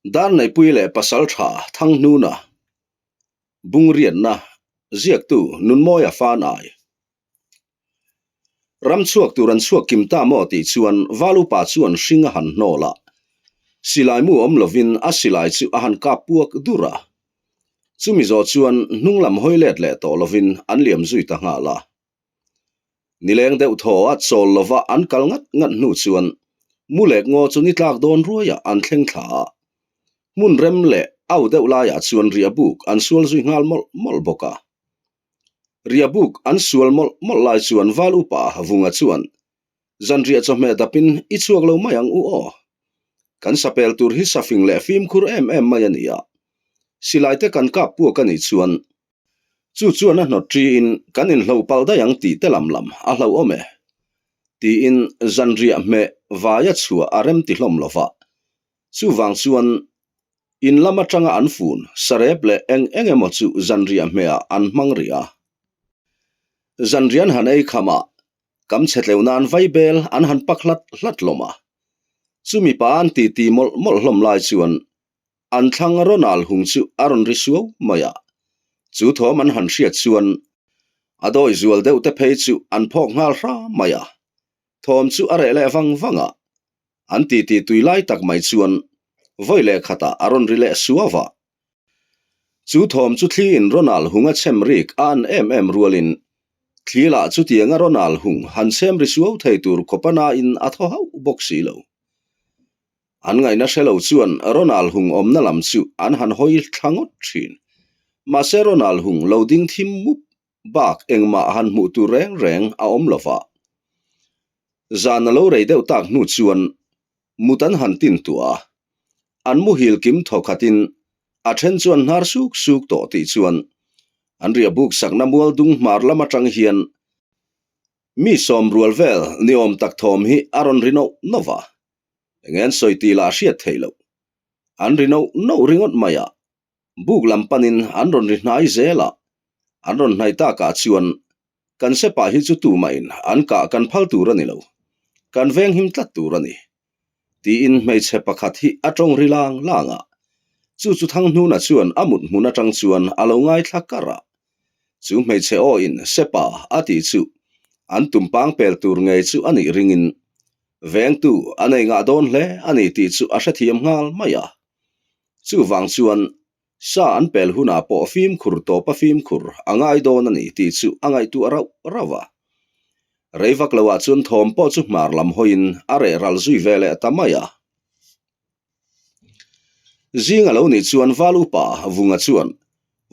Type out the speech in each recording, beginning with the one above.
Darneihpui leh Pasaltha Thanghnuna Bungriatna ziaktu Nunmawia Fanai Ram chhuak tur an chhuak kim ta maw tih chuan Valupa chuan hring a han hnawl a, silai mu awm lovin a silai chu a han kap puak dur a. Chumi zawh chuan hnung lam hawi let leh tawh lovin an liam zui ta nghal a. Nileng deuh thaw a chawl lova an kal ngat ngat hnu chuan mu leh ngaw chu ni tlak dawn ruaiah an thleng thla a. Hmun rem leh au deuh laiah chuan riahbuk an sual zui nghal mawlh mawlh bawk a. Riahbuk an sual mawlh mawlh lai chuan Val upa Vunga chuan, Zanriah chawhmeh dapin i chhuak lo mai ang u aw. Kan sapel tur hi safing leh fimkhur em em mai a ni a. Silai te kan kap puak a nih chuan Chu chuan a hnawt ṭiin kan inhlo palh daih ang tih te lam lam a hlauhawm e, tiin zanriah hmeh vaia chhuah a rem ti hlawm lo va. Chuvang chuan in lam aṭanga an fun sarep leh eng eng emaw chu zanriah hmehah an hmang rih a. Zanrian han ei khamah kam chhe tleuh nan vaibel an han pak hlat hlat hlawm a. Chumi pa an titi mawlh mawlh hlawm lai chuan An thlang Ronald hung chu a rawn ri suau mai a, chu thawm an han hriat chuan a dawi zual deuh te phei chu an phawk nghal hra mai a, thawm chu a reh leh vang vang a, an titi tui lai tak mai chuan vawi leh khatah a rawn ri leh suau a. Chu thawm chu thli in Ronald hung a chhem rik a an em em rualin thli lah chutianga Ronald hung han chhem ri suau thei tur khawp a nain a thaw hauh bawk si lo. An ngaihna hre lo chuan Ronald Hung awmna lam chu an han hawi thla ngawt thin. Mahse Ronald Hung lo ding thim mup bak engmah han hmuh tur reng reng a awm lo va. Zan a lo rei deuh tak hnu chuan mut an han tin tuah a. An muhil kim thaw khatin a then chuan hnar suk suk tawh tih chuan an riahbuk sakna mual dung hmar lam atang hian mi sawm rual vel ni awm tak thawm hi a rawn ri noh noh va. Eng an sawi tih lah a hriat theih loh. An ri noh noh ringawt mai a, buk lam panin an rawn ri hnai zel a, an rawn hnai takah chuan kan sepah hi chu tumahin an kah kan phal tur a ni lo, kan venghim tlat tur a ni, tiin hmeichhe pakhat hi a tawng ri lang lang a, chu chu Thanghnuna chuan a mut hmun atang chuan a lo ngaithla kar a, chu hmeichhe awin sepa a tih chu an tumpang pel tur ngei chu a nih ringin Vengtu a nei ngah dawn hle a ni tih chu a hrethiam nghal mai a. Chuvang chuan sa an pel hunah pawh fimkhur tawpa fimkhur a ngai dawn a ni tih chu a ngaihtuah rauh rauh a. Rei vak loah chuan thawm pawh chu hmar lam hawiin a reh ral zui ve leh ta mai a. Zing a lo nih chuan Val upa Vunga chuan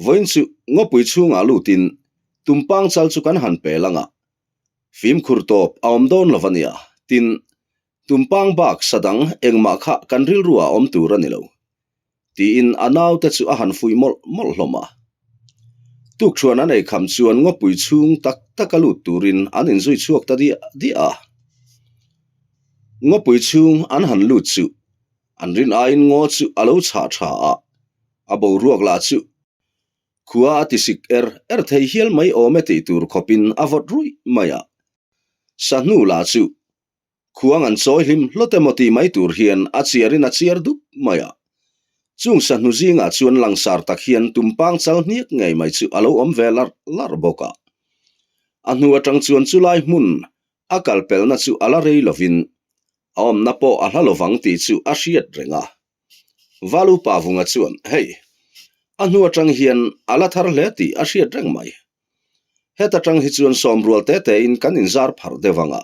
vawiin chu ngawpui chhungah lutin tumpang chal chu kan han pel ang a, Fimkhur tawp a awm dawn lo a nia, tin, tumpang bak sa dang engmah kha kan rilru ah awm tur a ni lo, tiin a naute chu a han fuih mawlh mawlh hlawm a. Tukṭhuan an ei kham chuan ngawpui chhung tak taka lut turin an inzui chhuak ta diah diah a. Ngawpui chhung an han lut chu an rin aiin ngaw chu a lo chhah tha a, a boruak lah chu Khua a ti sik er er thei hial mai awm e tih tur khawpin a vawt ruih mai a. Sahnu lah chu khuang an chawi hlim hlawt emaw tih mai tur hian a chiarin a chiar dup mai a. Chung sahnu zingah chuan langsar tak hian tumpang chal hniak ngei mai chu a lo awm ve larh larh bawk a. A hnu atang chuan chulai hmun a kal pelna chu a la rei lovin a awmna pawh a hla lovang tih chu a hriat reng a. Valu pa vunga chuan, Hei, a hnu atang hian a la thar hle tih a hriat reng mai. Heta tang hi chuan sawm rual te tein kan inzar pharh deuh ang a,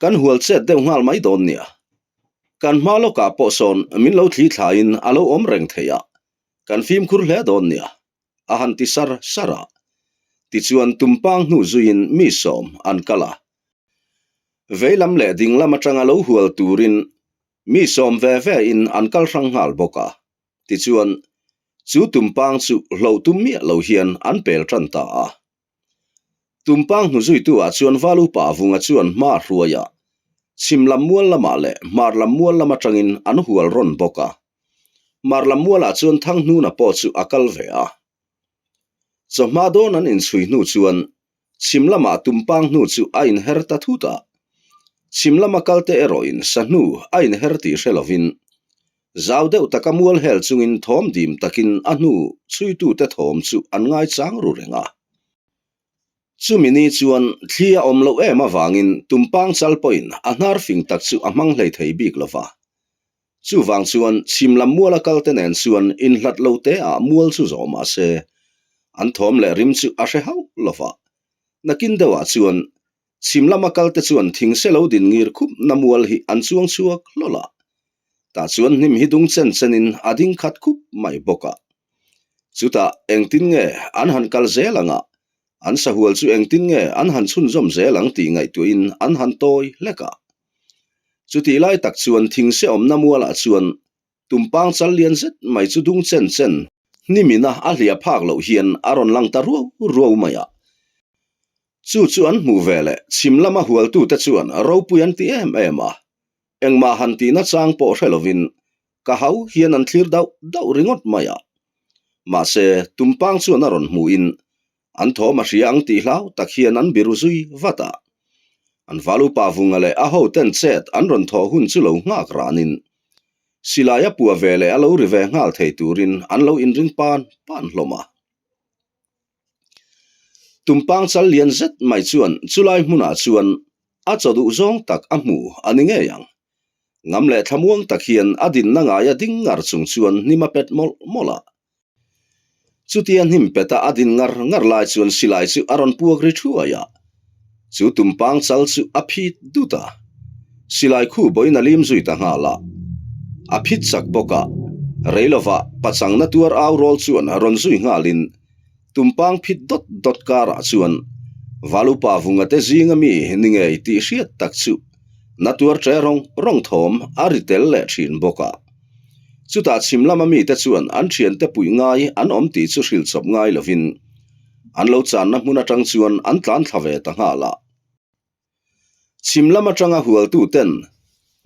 kan hual chet deuh nghal mai dawn nia. Kan hma lawkah pawh sawn min lo thli thlaiin a lo awm reng thei a, kan fimkhur hle dawn nia, a han ti sar sar a. Tichuan tumpang hnu zuiin mi sawm an kal a. Veilam leh dinglam atanga lo hual turin Mi sawm ve ve in an kal hrang nghal bawk a, tichuan chu tumpang chu hloh tum miah lo hian an pel tan ta a. Tumpang hnuzuitu ah chuan Val upa Vunga chuan hma a hruai a, chhim lam mual lamah leh hmar lam mual lam atangin an hual rawn bawk a. Hmar lam mualah chuan Thanghnuna pawh chu a kal ve a. Chawhma dawn an inchhui hnu chuan chhim lamah tumpang hnu chu a inher ta thut a. Chhim lama kalte erawhin sa hnu a inher tih hre lovin. Zau deuh taka mual hel chungin thawm dim takin a hnu chhuitute thawm chu an ngaichang ru reng a. Chumi ni chuan thli a awm loh em avangin tumpang chal pawhin a hnar fing tak chu a hmang hlei thei bik lo va. Chuvang chuan chhim lam muala kalte nen chuan inhlat lo te ah mual chu zawh mah se, an thawm leh rim chu a hre hauh lo va. Nakin deuhah chuan chhim lama kalte chuan thingse lo din ngir khup na mual hi an chuang chhuak hlawl a. Tah chuan hnim hi dung chen chenin a ding khat khup mai bawk a. Chutah engtin nge an han kal zel ang a, an sahual chu engtin nge an han chhunzawm zel ang tih ngaihtuahin an han tawi hlek a. Chutih lai tak chuan thingse awmna mualah chuan tumpang chal lian zet mai chu dung chen chen hnimina a hliah phak loh hian a rawn lang ta ruau ruau mai a. Chu chu an hmuh veleh chhim lama hualtute chuan ropui an ti em em a. Engmah han tihna chang pawh hre lovin ka hau hian an thlir dauh dauh ringawt mai a. Mahse, tumpang chuan a rawn hmuhin an thawm a hria ang tih hlau tak hian an biru zui vat a. An valupa vunga leh a hoten chet an rawn thawh hun chu lo nghak ranin silai a puah ve leh a lo ri ve nghal thei turin an lo inring pan pan hlawm a. Tumpang chal lian zet mai chuan chulai hmunah chuan a chaw duh zawng tak a hmu a ni ngei ang. Ngam leh thlamuang tak hian a dinna ngaia ding ngar chung chuan hnim a pet mawlh mawlh a. Chutia hnim peta a din ngar ngar lai chuan silai chu a rawn puak ri thuai a. Chu tumpang chal chu a phit dut a. Silai khu bawiin a lim zui ta nghal a. A phit chak bawk a, rei lovah pachangna tuar au rawl chuan rawn zui nghalin Tumpang phit dawt dawt karah chuan Valupa vunga te zinga mi ni ngei tih hriat tak chu na tuar ṭe rawng rawng thawm a ri tel leh ṭhin bawk a. Chutah chhim lama mite chuan an ṭhiante puih ngai an awm tih chu hrilh chawp ngai lovin an lo channa hmun aṭang chuan an tlan thla ve ta nghal a. Chhim lam atanga hualtuten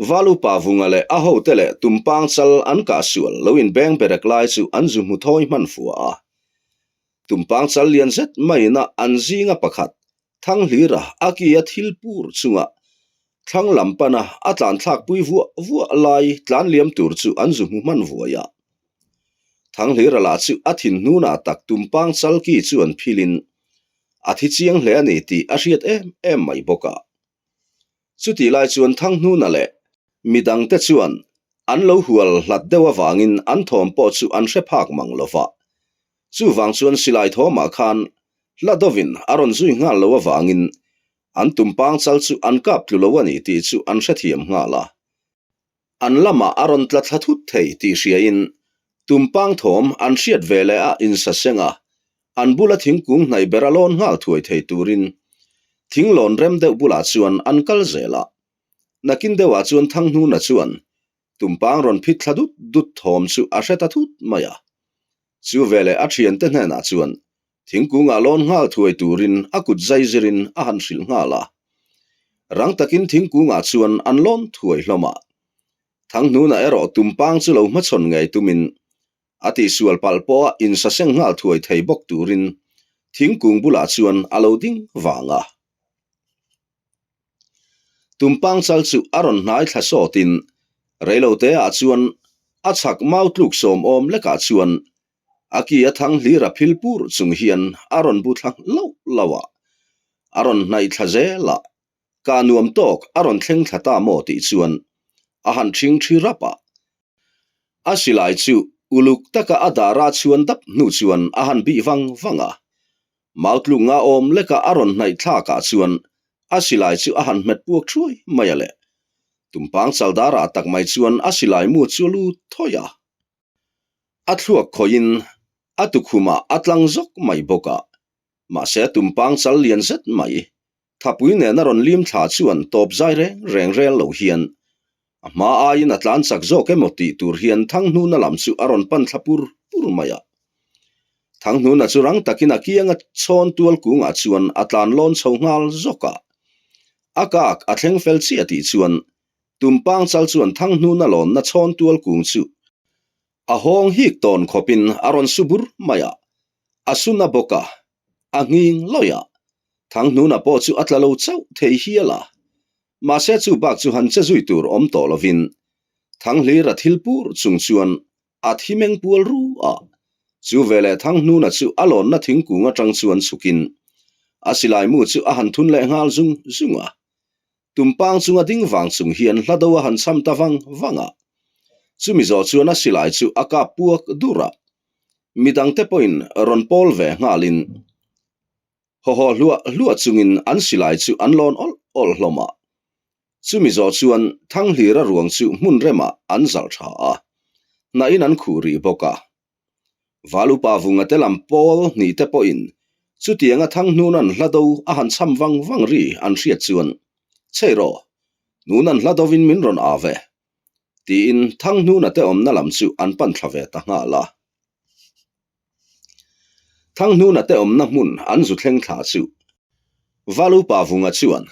Valupa Vunga leh a hote leh Tumpang chal an kah sual lo inbeng berek lai chu an zu hmu thawi hman fua a. Tumpang chal lian zet maiin a an zinga pakhat Thanghlira a ki a thil pur chunga thlang lam pana a tlan thlakpui vuah vuah lai tlan liam tur chu an zu hmu hman vuai a. Thanghlira lah chu a thin hnunah tak Tumpang chal ki chu an philin A thi chiang hle a ni tih a hriat em em mai bawk a. Chutih lai chuan Thanghnuna leh midangte chuan an lo hual hlat deuh avangin an thawm pawh chu an hre phak mang lo va. Chuvang chuan silai thawmah khan hla dawvin a rawn zui nghal lo avangin an tumpang chal chu an kap tlu lo a ni tih chu an hrethiam nghal a. An lamah a rawn tla thla thut thei tih hriain tumpang thawm an hriat ve leh a insaseng a, an bula thingkung hnaih ber a lawn nghal thuai thei turin thinglawn rem deuh bulah chuan an kal zel a. Nakin deuhah chuan Thanghnuna chuan tumpang rawn phit thla dut dut thawm chu a hre ta thut mai a. Chu veleh a thiante hnenah chuan Thingkungah lawn nghal thuai turin a kut zai zirin a han hrilh nghal a. Rang takin thingkungah chuan an lawn thuai hlawm a. Thanghnunah erawh tumpang chu lo hmachhawn ngei tumin a tihsual palh pawha insaseng nghal thuai thei bawk turin thingkung bulah chuan a lo ding vang a. Tumpang chal chu a rawn hnai thla sawtin reiloteah chuan a chhak mau tluk sawm awm lekah chuan A ki a thang hlir a phil pur chung hian a rawn bu thla hlauh hlauh a, a rawn hnaih thla zel a, ka nuam tawk a rawn thleng thla ta maw tih chuan a han ṭhing ṭhi rap a. A silai chu uluk taka a dara chhuan dap hnu chuan a han bih vang vang a, mautluk nga awm leka a rawn hnaih thlakah chuan a silai chu a han hmet puak ṭhuai mai a le. Tumpang chal darah tak mai chuan a silai mu chu a lut thawi a. A thluak khawihin a tukhumah a tlang zawk mai bawk a, mahse a tumpang chal lian zet mai, thapui nena rawn lim thla chuan tawp zai reng reng rel lo hian a hma aiin a tlan chak zawk emaw tih tur hian Thanghnuna lam chu a rawn pan thla pur pur mai a. Thanghnuna chu rang takin a kianga chhawn tual kungah chuan a tlan lawn chho nghal zawk a, a kak a thleng fel chiah tih chuan Tumpang chal chuan Thanghnuna lawnna chhawn tual kung chu a hawng hik tawn khawpin a rawn su bur mai a, a su na bawk a, a nghing lawih a. Thanghnuna pawh chu a tla lo chauh thei hial a, mahse chu bak chu han che zui tur awm tawh lovin. Thanghlira thil pur chung chuan a thi meng pual ru a. Chu veleh Thanghnuna chu a lawnna thingkung atang chuan chhukin a silai mu chu a han thun leh nghal zung zung a. Tumpang chunga ding vang chung hian hla do a han cham ta vang vang a. Chumi zawh chuan a silai chu a kap puak dur a. Midangte pawhin rawn pawl ve nghalin haw haw hluah hluah chungin an silai chu an lawn awlh awlh hlawm a. Chumi zawh chuan Thanghlira ruang chu hmun remah an zalh tha a, hnahin an khuh rih bawk a. Valupa vunga te lam pawl hnih te pawhin chutianga Thanghnuna'n hla do a han cham vang vang ri an hriat chuan, Chei rawh, Nuna'n hla dovin min rawn â ve, tiin Thanghnuna te awmna lam chu an pan thla ve ta nghal a. Thanghnuna te awmna hmun an zu thleng thla chu Valupa vunga chuan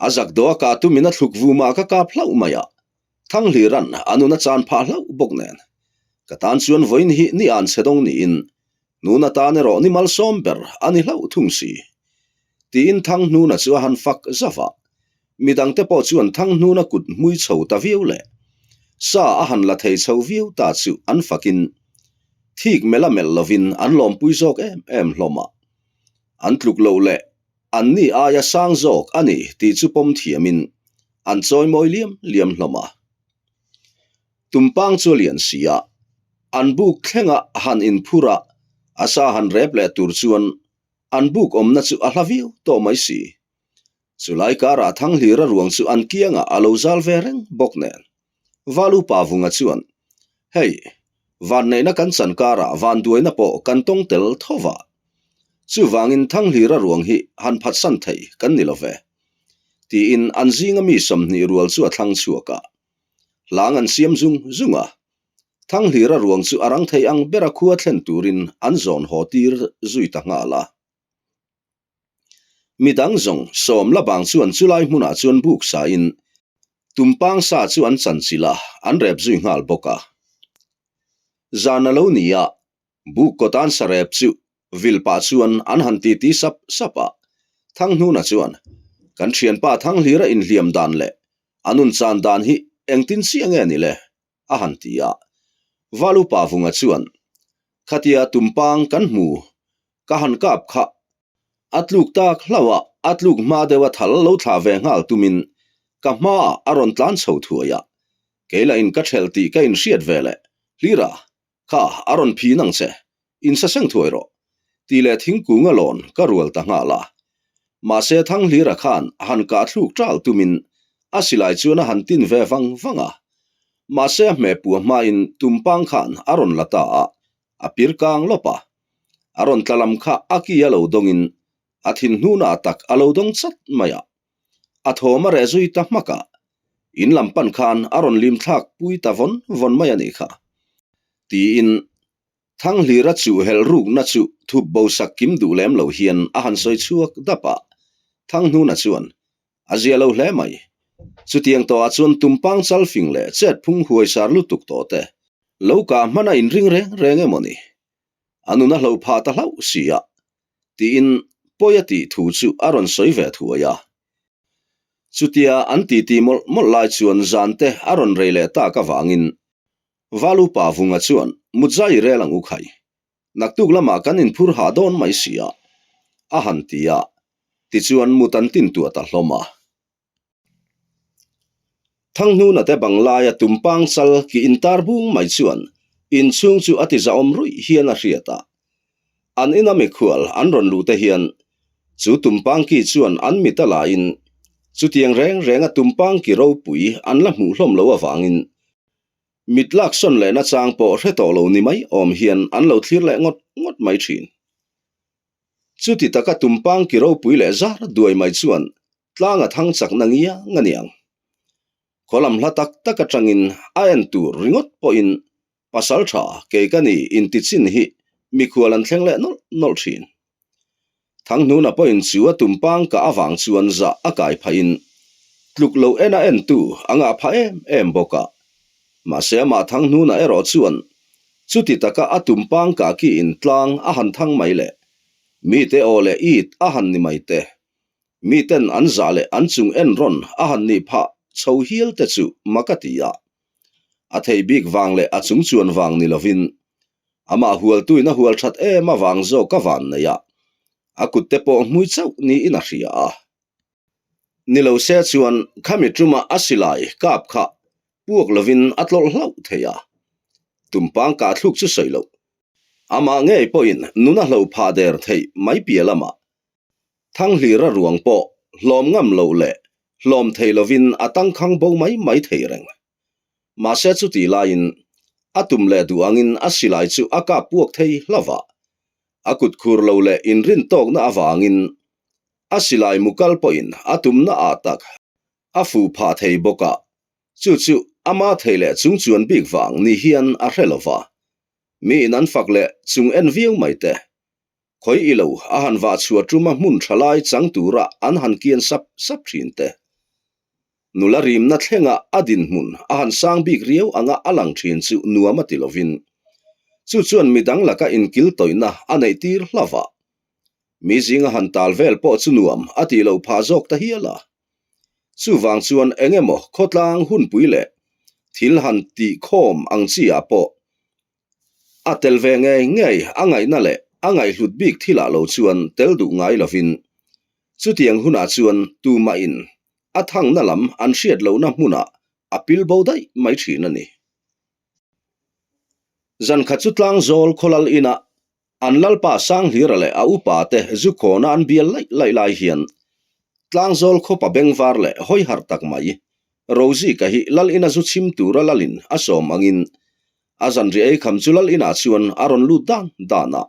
a zak dawh a kah tumin a thluk vumah ka kap hlauh mai a, Thanghliran a nun a chan phah hlauh bawk nen. Ka tan chuan vawiin hi ni an chhe dawng niin nun atan erawh ni malsawm ber a ni hlauh thung si. Tiin Thanghnuna chu a han fak zauh a, midangte pawh chuan Thanghnuna kut hmui chho ta viau leh sa a han la thei chho viau ta chu an fakin thik melh a melh lovin an lawmpui zawk em em hlawm a. An tluk loh leh an ni aia sang zawk a ni tih chu pawm thiamin an chawi mawi liam liam hlawm a. Tumpang chu a lian si a, an buk thlenga han inphur a, a sa han rep leh tur chuan an buk awmna chu a hla viau tawh mai si. Chulai karah Thanghlira ruang chu an kiangah a lo zal ve reng bawk nen. Valupa Vunga chuan, Hei, vanneihna kan chan karah vanduaina pawh kan tawng tel tho va. Chuvangin Thanghlira ruang hi han phatsan thei kan ni lo ve. Tiin an zinga mi 20 rual chu a thlang chhuak a. Hlang an siam zung zung a. Thanghlira ruang chu a rang thei ang bera khua thlen turin an zawn haw tir zui ta nghal a. Midang zawng sawm la bang chuan chulai hmunah chuan buk sain tumpang sa chu an chanchilh a, an rep zui nghal bawk a. Zan a lo ni a, buk kawt an sa rep chu vil pah chuan an han titi sap sap a. Thanghnuna chuan, Kan thianpa Thanghlira inhliam dan leh a nun chan dan hi engtin chiah nge ni le? a han ti a. Valupa Vunga chuan, Khatia tumpang kan hmu, ka han kap kha. A tluk tak hlauh a, a tluk hma deuh a thal lo thlah ve nghal tumin ka hmaah a rawn tlan chho thuai a. Kei lah in ka ṭhelh tih ka inhriat ve leh, Hlira, kha a rawn phin ang che, insaseng thuai rawh, tih leh thingkung a lawn ka rual ta nghal a. Mahse Thanghlira khan han kah thluk ṭal tumin a silai chuan a han tin ve vang vang a. Mahse a hmeh pua hmain tumpang khan a rawn la ta a, a pir kang lawp a. A rawn tla lam kha a ki a lo dawngin a thin hnunah tak a lo dawng chat mai a. A thawm a reh zui ta hmak a, in lam pan khan a rawn lim thlak pui ta vawn vawn mai a nih kha. Tiin Thanghlira chu helh rukna chu thup bo sak kim duh lem lo hian a han sawi chhuak dap a, Thanghnuna chuan, A zia lo hle mai. Chutiang tawhah chuan tumpang chalfing leh chet phung huaisar lutuk tawh te lo kah hman a inring reng reng emaw ni? A nun a hloh phah ta hlauh si a, tiin pawi a tih thu chu a rawn sawi ve thuai a. Chutia an titi mawlh mawlh lai chuan zan te a rawn rei leh tak avangin Valupa Vunga chuan Mutzai i rel ang u khai. Naktuk lamah kan inphur hah dawn mai si a, a han ti a, tichuan mut an tin tuah ta hlawm a. Thanghnuna te bang laia tumpang chal ki intar bung mai chuan inchhung chu a ti zahawm ruih hian a hriat a. An ina mikhual an rawn luh te hian chu tumpang ki chuan an mit a lain chutiang reng renga tumpang ki ropui an la hmuh hlawm lo avangin Mit lak sawn leh nachang pawh hre tawh lo ni mai awm hian an lo thlir leh ngawt ngawt mai thin. Chuti taka tumpang ki ropui leh zar duai mai chuan tlang a thang chak na ngiang a niang. Khaw lam hla tak tak atangin a en tur ringawt pawhin pasal tha kei ka ni inti chin hi mikhual an thleng leh nawlh nawlh thin. Thanghnuna pawhin chu a tumpang kah avang chuan zah a kai phahin tluk lo en a entu a ngah phah em em bawk a. Mahse amah Thanghnuna erawh chuan chuti taka a tumpang kah ki in tlang a han thang mai leh mite aw leh it a han ni mai te, miten an zah leh an chung en rawn a han nih phah chho hial te chu mak a ti a. A theih bik vang leh a chung chuan vang ni lovin amah hualtuin a hual that em avang zawk a van nei a, a kutte pawh hmui chauh niin a hria a. Ni lo se chuan khami ṭuma a silai kap kha puak lovin a tlawlh hlauh thei a, tumpang kah thluk chu sawi loh. Amah ngei pawhin nun a hlo phah der theih mai piah lamah Thanghlira ruang pawh hlawm ngam loh leh hlawm thei lovin a tangkhang bo mai mai thei reng. Mahse chutih laiin a tum leh duh angin a silai chu a kap puak thei hlauh a, a kut khur lo leh inrin tawkna avangin a silai mu kal pawhin a tumna ah tak a fuh phah thei bawk a, chu chu ama thei leh chung chuan bik vang ni hian a hre lo va, miin an fak leh chung en viau mai te. Khawi i lo a han vah chhuah tuma hmun tha lai chang tura an han kian sap sap thin te. Nula rimna thlenga a dinhmun a han sang bik riau anga a lang thin chu nuam a ti lovin, chu chuan midang laka inkil tawihna a neih tir hlauh a. Mi zinga han tal vel pawh chu nuam a tih loh phah zawk ta hial a. Chuvang chuan eng emaw khawtlang hunpui leh thil han tihkhawm ang chi ah pawh a tel ve ngei ngei a ngaihna leh a ngaihhlut bik thilah lo chuan tel duh ngai lovin chutiang hunah chuan tumahin a thangna lam an hriat lohna hmunah a pil bo daih mai thin a ni. Zan khat chu tlangzawl khawlal inah An lalpa Sanghlira leh a upa te zu khawna an bial laih laih lai hian Tlangzawl khawpa bengvar leh hawi harh tak mai Rozika hi lal ina zu chhim tura lalin a sawm angin a zanriah ei kham chu lal inah chuan a rawn lut dan dan a.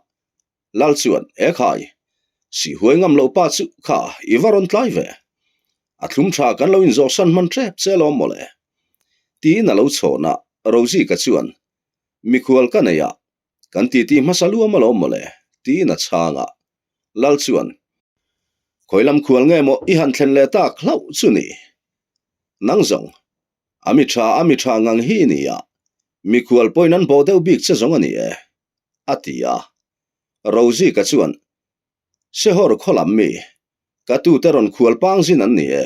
Lal chuan, E khai, si huai ngam loh pa chu kha i va rawn tlai ve. A thlum tha kan lo inzawhsan hman tep che alawm mawle. Tiin a lo chhawn a, Rozika chuan, Mikhual ka nei a, Kan titi hmasa luam alawm mawle, tiin a chhang a. Lal chuan, Khawi lam khual nge maw i han thlen leh tak hlauh chu ni? Nang zawng, a mi tha a mi tha ngang hi i ni a, mikhual pawhin an bawh deuh bik che zawng a ni e, a ti a. Rozika chuan, Sehawr khaw lam mi, ka tute rawn khual pang zin an ni e,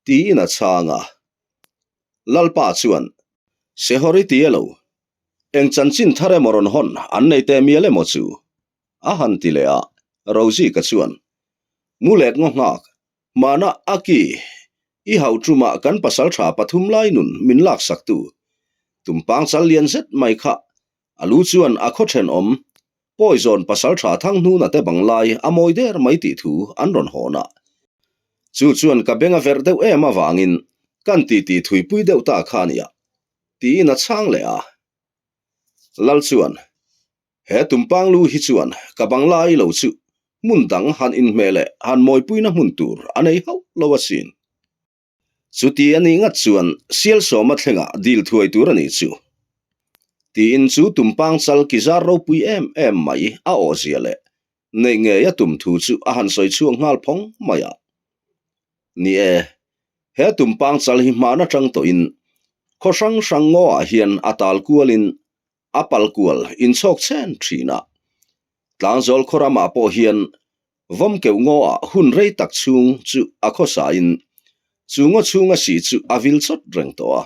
tiin a chhang a. Lalpa chuan, Sehawr i ti elo? Eng chanchin thar emaw rawn hawn an nei teh mial emaw chu? A han ti leh a, Rozika chuan, Mu let ngaw nghak, hmana a ki i hauh tumah kan pasal tha pathum lai nun min laksaktu tumpang chal lian zet mai kha a lu chuan a khaw thenawm Poison pasal tha Thanghnuna te bang lai a mawi der mai tih thu an rawn hawn a. Chu chuan ka beng a verh deuh em avangin kan titi thuipui deuh ta kha a nia. Tiin a chhang leh a. Lal chuan, He tumpang lu hi chuan ka bang lai lo chu hmun dang han inhmeh leh han mawipuina hmun tur a nei hauh lo asin. Chuti a nih ngat chuan Sialsawma thlengah dil thuai tur a nih chu. Tiin chu tumpang chal ki zar ropui em em mai a awhzia leh neih ngei a tum thu chu a han sawi chhuak nghal phawng mai a. Ni e, he tumpang chal hi hman atang tawhin khaw hrang hrang ngaw ah hian a tal kualin a pal kual inchhawk chhen thin a. Tlangzawl khaw ramah pawh hian vawmkeuh ngaw ah hun rei tak chhung chu a khawsain chu ngaw chhunga si chu a vil chawt reng tawh a.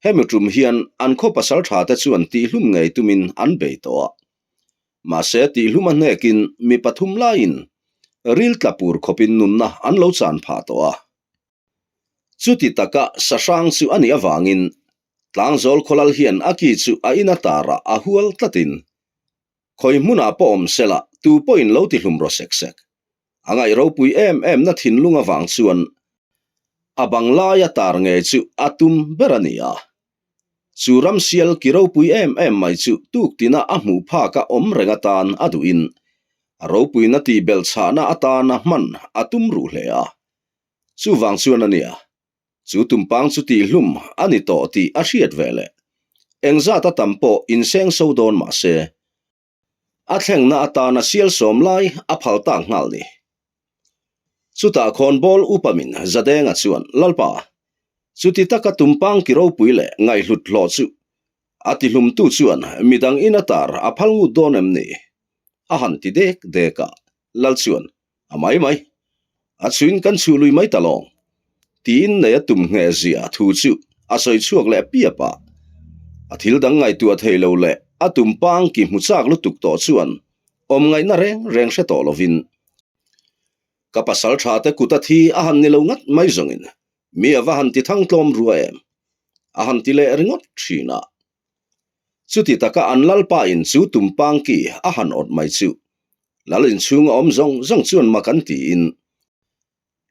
Hemi tum hian an khaw pasal tha te chuan tihhlum ngei tumin an bei tawh a. Mahse tihhlum a hnekin mi pathum laiin ril tla pur khawpin nunna an lo chan phah tawh a. Chuti taka sahrang chu a nih avangin Tlangzawl khawlal hian a ki chu a in a tarah a hual tlatin khawi hmunah pawh awm sela tu pawhin lo tihlum rawh sek sek. A ngaih ropui em em na thinlung avang chuan a bang laia tar ngei chu a tum ber a ni a. Chu ramsial ki ropui em em mai chu tuktina a hmuh phaka awm reng atan a duhin a ropuina tihbelh chhahna atana hman a tum ruh hle a. Chuvang chuan a nia, chu tumpang chu tihhlum a ni tawh tih a hriat ve leh. Engzat a tam pawh inseng so dawn mah se, a thlengna atana sial sawm lai a phal tak nghal ni. Chutah khawnbawl upamin Zadenga chuan, Lalpa, chuti taka tumpang ki ropui leh ngaihhlut hlawh chu a tihlumtu chuan midang in a tar a phal ngut dawn em ni? A han ti dek dek a, Lal chuan, A mai mai, a chhuin kan chhuh lui mai ta lawng, tiin nei a tum ngheh zia thu chu a sawi chhuak leh piap a. A thil dang ngaihtuah thei lo leh a tumpang ki hmu chak lutuk tawh chuan awm ngaihna reng reng hre tawh lovin ka pasal tha te kut a thi a han ni lo ngat mai zawngin mi a va han ti thang tlawm rua em a han ti leh ringawt thin a. Chuti taka an lalpa in chu tumpang ki a han awt mai chu lal inchhunga awm zawng zawng chuan mak an tiin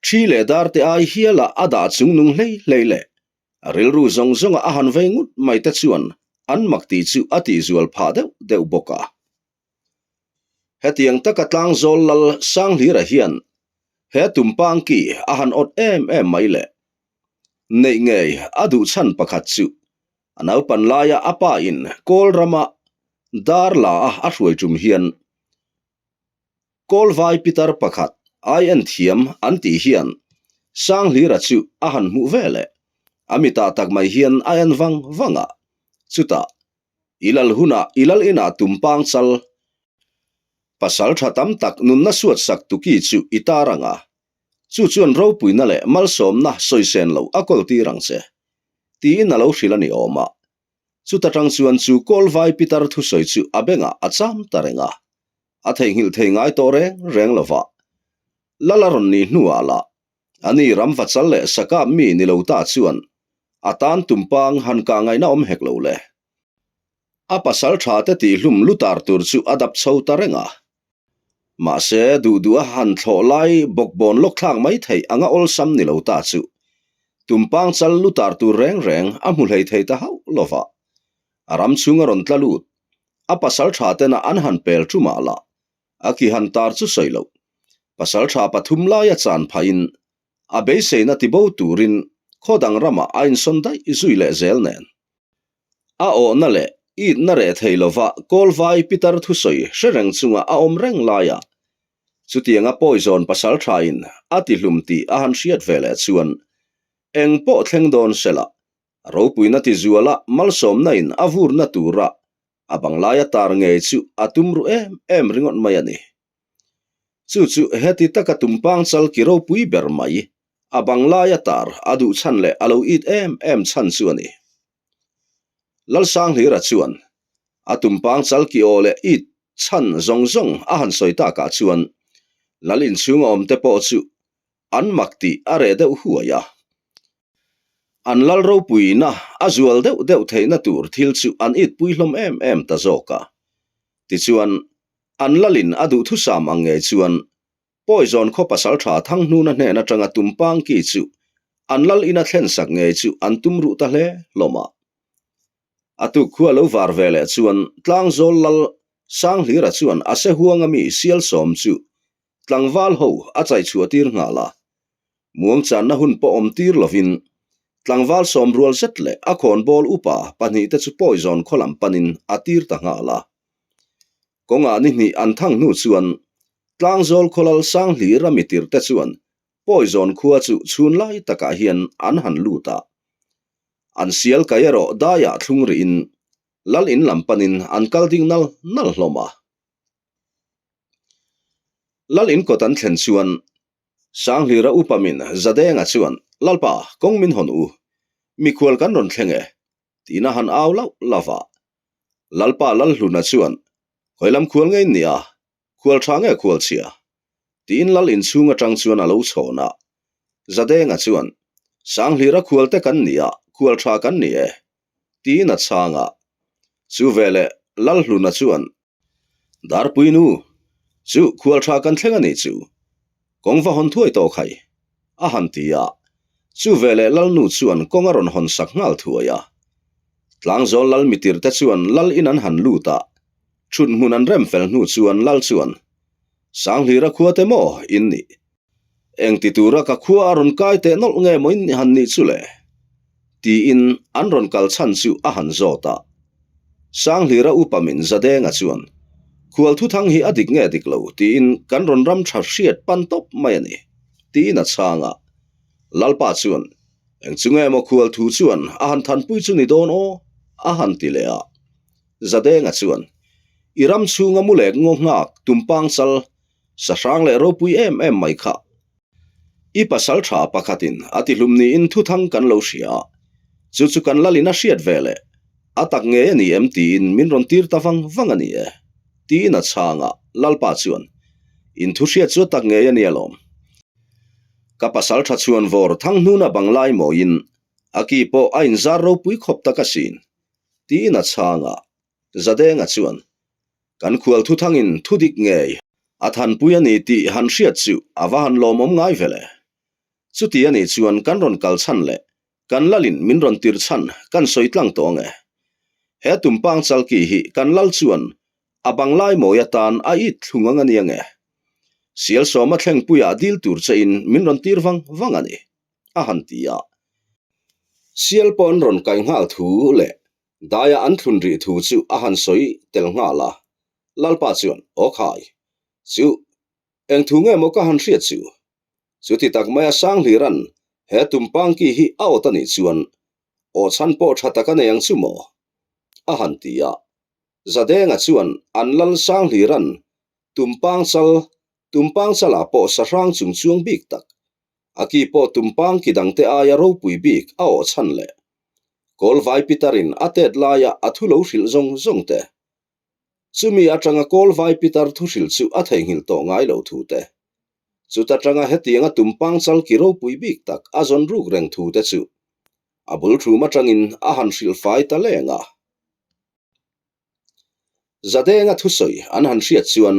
thi leh dar te ai hiala a dah chungnung hlei hlei leh A rilru zawng zawnga a han vei ngut mai te chuan an mak tih chu a tihzual phah deuh deuh bawk a. Hetiang taka tlangzawl lal Sanghlira hian he tumpang ki a han awt em em mai le. Neih ngei a duh chhan pakhat chu a naupan laia a pa in Kawl rama dar la a a hruai tum hian Kawlvai pitar pakhat ai en thiam an tih hian Sanghlira chu a han hmuh ve leh. A mitah tak mai hian a en vang vang a, chutah i lal hunah i lal inah tumpang chal pasal tha tam tak nunna suat sak tuki chu i tar ang a, chu chuan ropuina leh malsawmna sawisen loh a kawl tir ang che, tiin a lo hrilh a ni awm a. Chuta tang chuan chu Kawlvai pitar thusawi chu a bengah a cham ta reng a, a theihnghilh thei ngai tawh reng reng lo va. Lal a rawn nih hnuah lah ani ramva chal leh sakap mi ni lo ta chuan a tan tumpang han kah ngaihna awm hek lo le. A pasal tha te tihhlum lutar tur chu a dap chho ta reng a. Mahse, duh duh a han thlawh lai bawkbawn lawk thlak mai theih anga awlsam ni lo ta chu tumpang chal lutar tur reng reng a hmu hlei thei ta hauh lo va. A ram chhung a rawn tla lut. A pasal tha tena an han pel tumah lah a ki han tar chu sawi loh. Pasal tha pathum laia chan phahin a beiseina tibo turin khaw dang ramah a insawn daih zui leh zel nen. A awhna leh itna reh thei lova Kawlvai pitar thusawi hre reng chunga a awm reng laia chutianga pawizawn pasal thain a tihlum tih a han hriat ve leh chuan eng pawh thleng dawn sela ropuina tizuala malsawmna in a vurna tura a banglaia tar ngei chu a tum ru em em ringawt mai a ni. Chu chu heti taka tumpang chal ki ropui ber mai, a banglaia tar a duh chhan leh a lo it em em chhan chu a ni. Lalsanghlira chuan a tumpang chal ki aw leh it chhan zawng zawng a han sawi takah chuan Lal inchhunga awmte pawh chu an mak tih a reh deuh huai a. An lal ropuina a zual deuh deuh theihna tur thil chu an itpui hlawm em em ta zawk a. Tichuan, an lalin a duhthusam ang ngei chuan Pawizawn khaw pasal tha Thanghnuna hnen atanga tumpang ki chu an lal ina thlensak ngei chu an tum ruh ta hle hlawm a. A tuk khua lo var ve leh chuan Tlangzawl lal Sanghlira chuan a se huanga mi Sialsawm chu Tlangval ho a chai chhuah tir nghal a, muangchanna hun pawh awm tir lovin tlangval sawmrual zet leh a khawnbawl upa pahnihte chu pawizawn khaw lam panin a tir ta nghal a. Kawngah ni hnih an thang hnu chuan Tlangzawl khawlal Sanghlira mitirte chuan pawizawn khua chu chhun lai takah hian an han lut a. An sial kai erawh daiah thlung rihin lal in lam panin an kal ding nal nal hlawm a. Lal in kawt an thlen chuan Sanghlira upa min Zadenga chuan, Lalpa, kawng min hawn u. Mikhual kan rawn thleng e, tiin a han au lauh lauh a. Lalpa Lalhluna chuan, Khawilam khual ngei in nia, khual tha nge khual chhia? tiin lal inchhung atang chuan a lo chhawn a. Zadenga chuan, Sanghlira khual te kan nia, khual tha kan ni e, tiin a chhang a. Chu veleh Lalhluna chuan, Darpui nu, chu khual tha kan thleng a nih chu, kawng va hawn thuai tawh khai, a han ti a. Chu veleh Lalnu chuan kawng a rawn hawn sak nghal thuai a. Tlangzawl Lal mitirte chuan Lal in an han lut a, thut hmun an rem fel hnu chuan Lal chuan, Sanghlira khua te maw in nih? Eng ti tura ka khua a rawn kai teh nawlh nge maw in han nih chu le? Tiin an rawn kal chhan chu a han zawt a. Sanghlira upa min Zadenga chuan, Khual thuthang hi a dik nge dik lo tiin kan rawn ram tha hriat pan tawp mai a ni, tiin a chhang a. Lalpa chuan, Eng chu nge maw khual thu chuan a han thanpui chu ni dawn aw? a han ti leh a. Zadenga chuan, I ram chhunga mu leh ngaw nghak tumpang chal Sahrang leh ropui em em mai kha. I pasal tha pakhatin a tihlum niin thuthang kan lo hria a, chu chu kan lalin a hriat ve leh. A tak ngei a ni em tiin min rawn tir ta vang vang a ni e, tiin a chhang a, Lalpa chuan, In thu hriat chu a tak ngei a ni alawm. Ka pasal tha chhuan vawr thang hnuna bang lai mawiin a ki pawh a inzar ropui khawp tak asin, tiin a chhang a, Zadenga chuan, Kan khual thuthangin thu dik ngei a thanpui a ni tih han hriat chu a va han lawmawm ngai ve le. Chuti a nih chuan kan rawn kal chhan leh Kan lalin min rawn tir chhan kan sawi tlang tawh ang e. He tumpang chalki hi kan lal chuan a banglai mawi atan a it thlung ang a ni ang e. Sial sawma thlengpuiah dil tur che in min rawn tir vang vang a ni, a han ti a. Sial pawh an rawn kai nghal thu leh daia an thlun rih thu chu a han sawi tel nghal a. Lalpa chuan, Aw khai, chu eng thu nge maw ka han hriat chu? Chuti tak maia Sanghliran he tumpangki hi a awt a nih chuan aw chhan pawh tha tak a nei ang chu maw? a han ti a. Zadenga chuan an lal Sanghliran tumpang chal, tumpang chalah pawh sahrang chung chuang bik tak, a ki pawh tumpang ki dangte aia ropui bik a awh chhan leh Kawlvai Pitarin a tet laia a thu lo hrilh zawng zawng te, chumi atanga Kawlvai Pitar thu hrilh chu a theihnghilh tawh ngai lo thu te. Chuta tanga hetianga tumpang chalki ropui bik tak a zawn ruk reng thu te chu a bul thum atangin a han hrilh fai ta leng a. Zadenga thusawi an han hriat chuan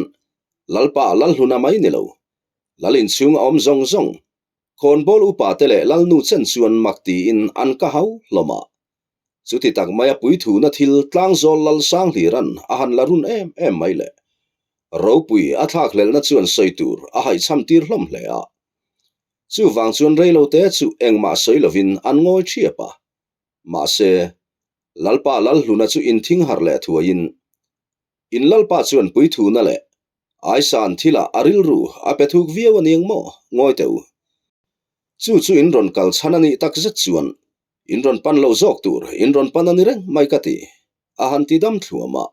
Lalpa Lalhluna mai ni lo, Lal inchhung a awm zawng zawng, khawnbawl upa te leh Lalnu chen chuan mak tiin an ka hau hlawm a. Chuti tak maia puithuna thil tlangzawl lal sang hliran a han la run em em mai le. Ropui a thlakhlelhna chuan sawi tur a haihchham tir hlawm hle a. Chuvang chuan reilote chu engmah sawi lovin an ngawi thiap a. Mahse, Lalpa Lalhluna chu inthing harh leh thuaiin, In Lalpa chuan puithuna leh Aisan thilah a rilru a pe thuk viau a niang maw? Ngawi teh u. Chu chu in rawn kal chhan a nih tak zet chuan In rawn pan lo zawk tur in rawn pan a ni reng mai ka ti, a han ti dam thluam a.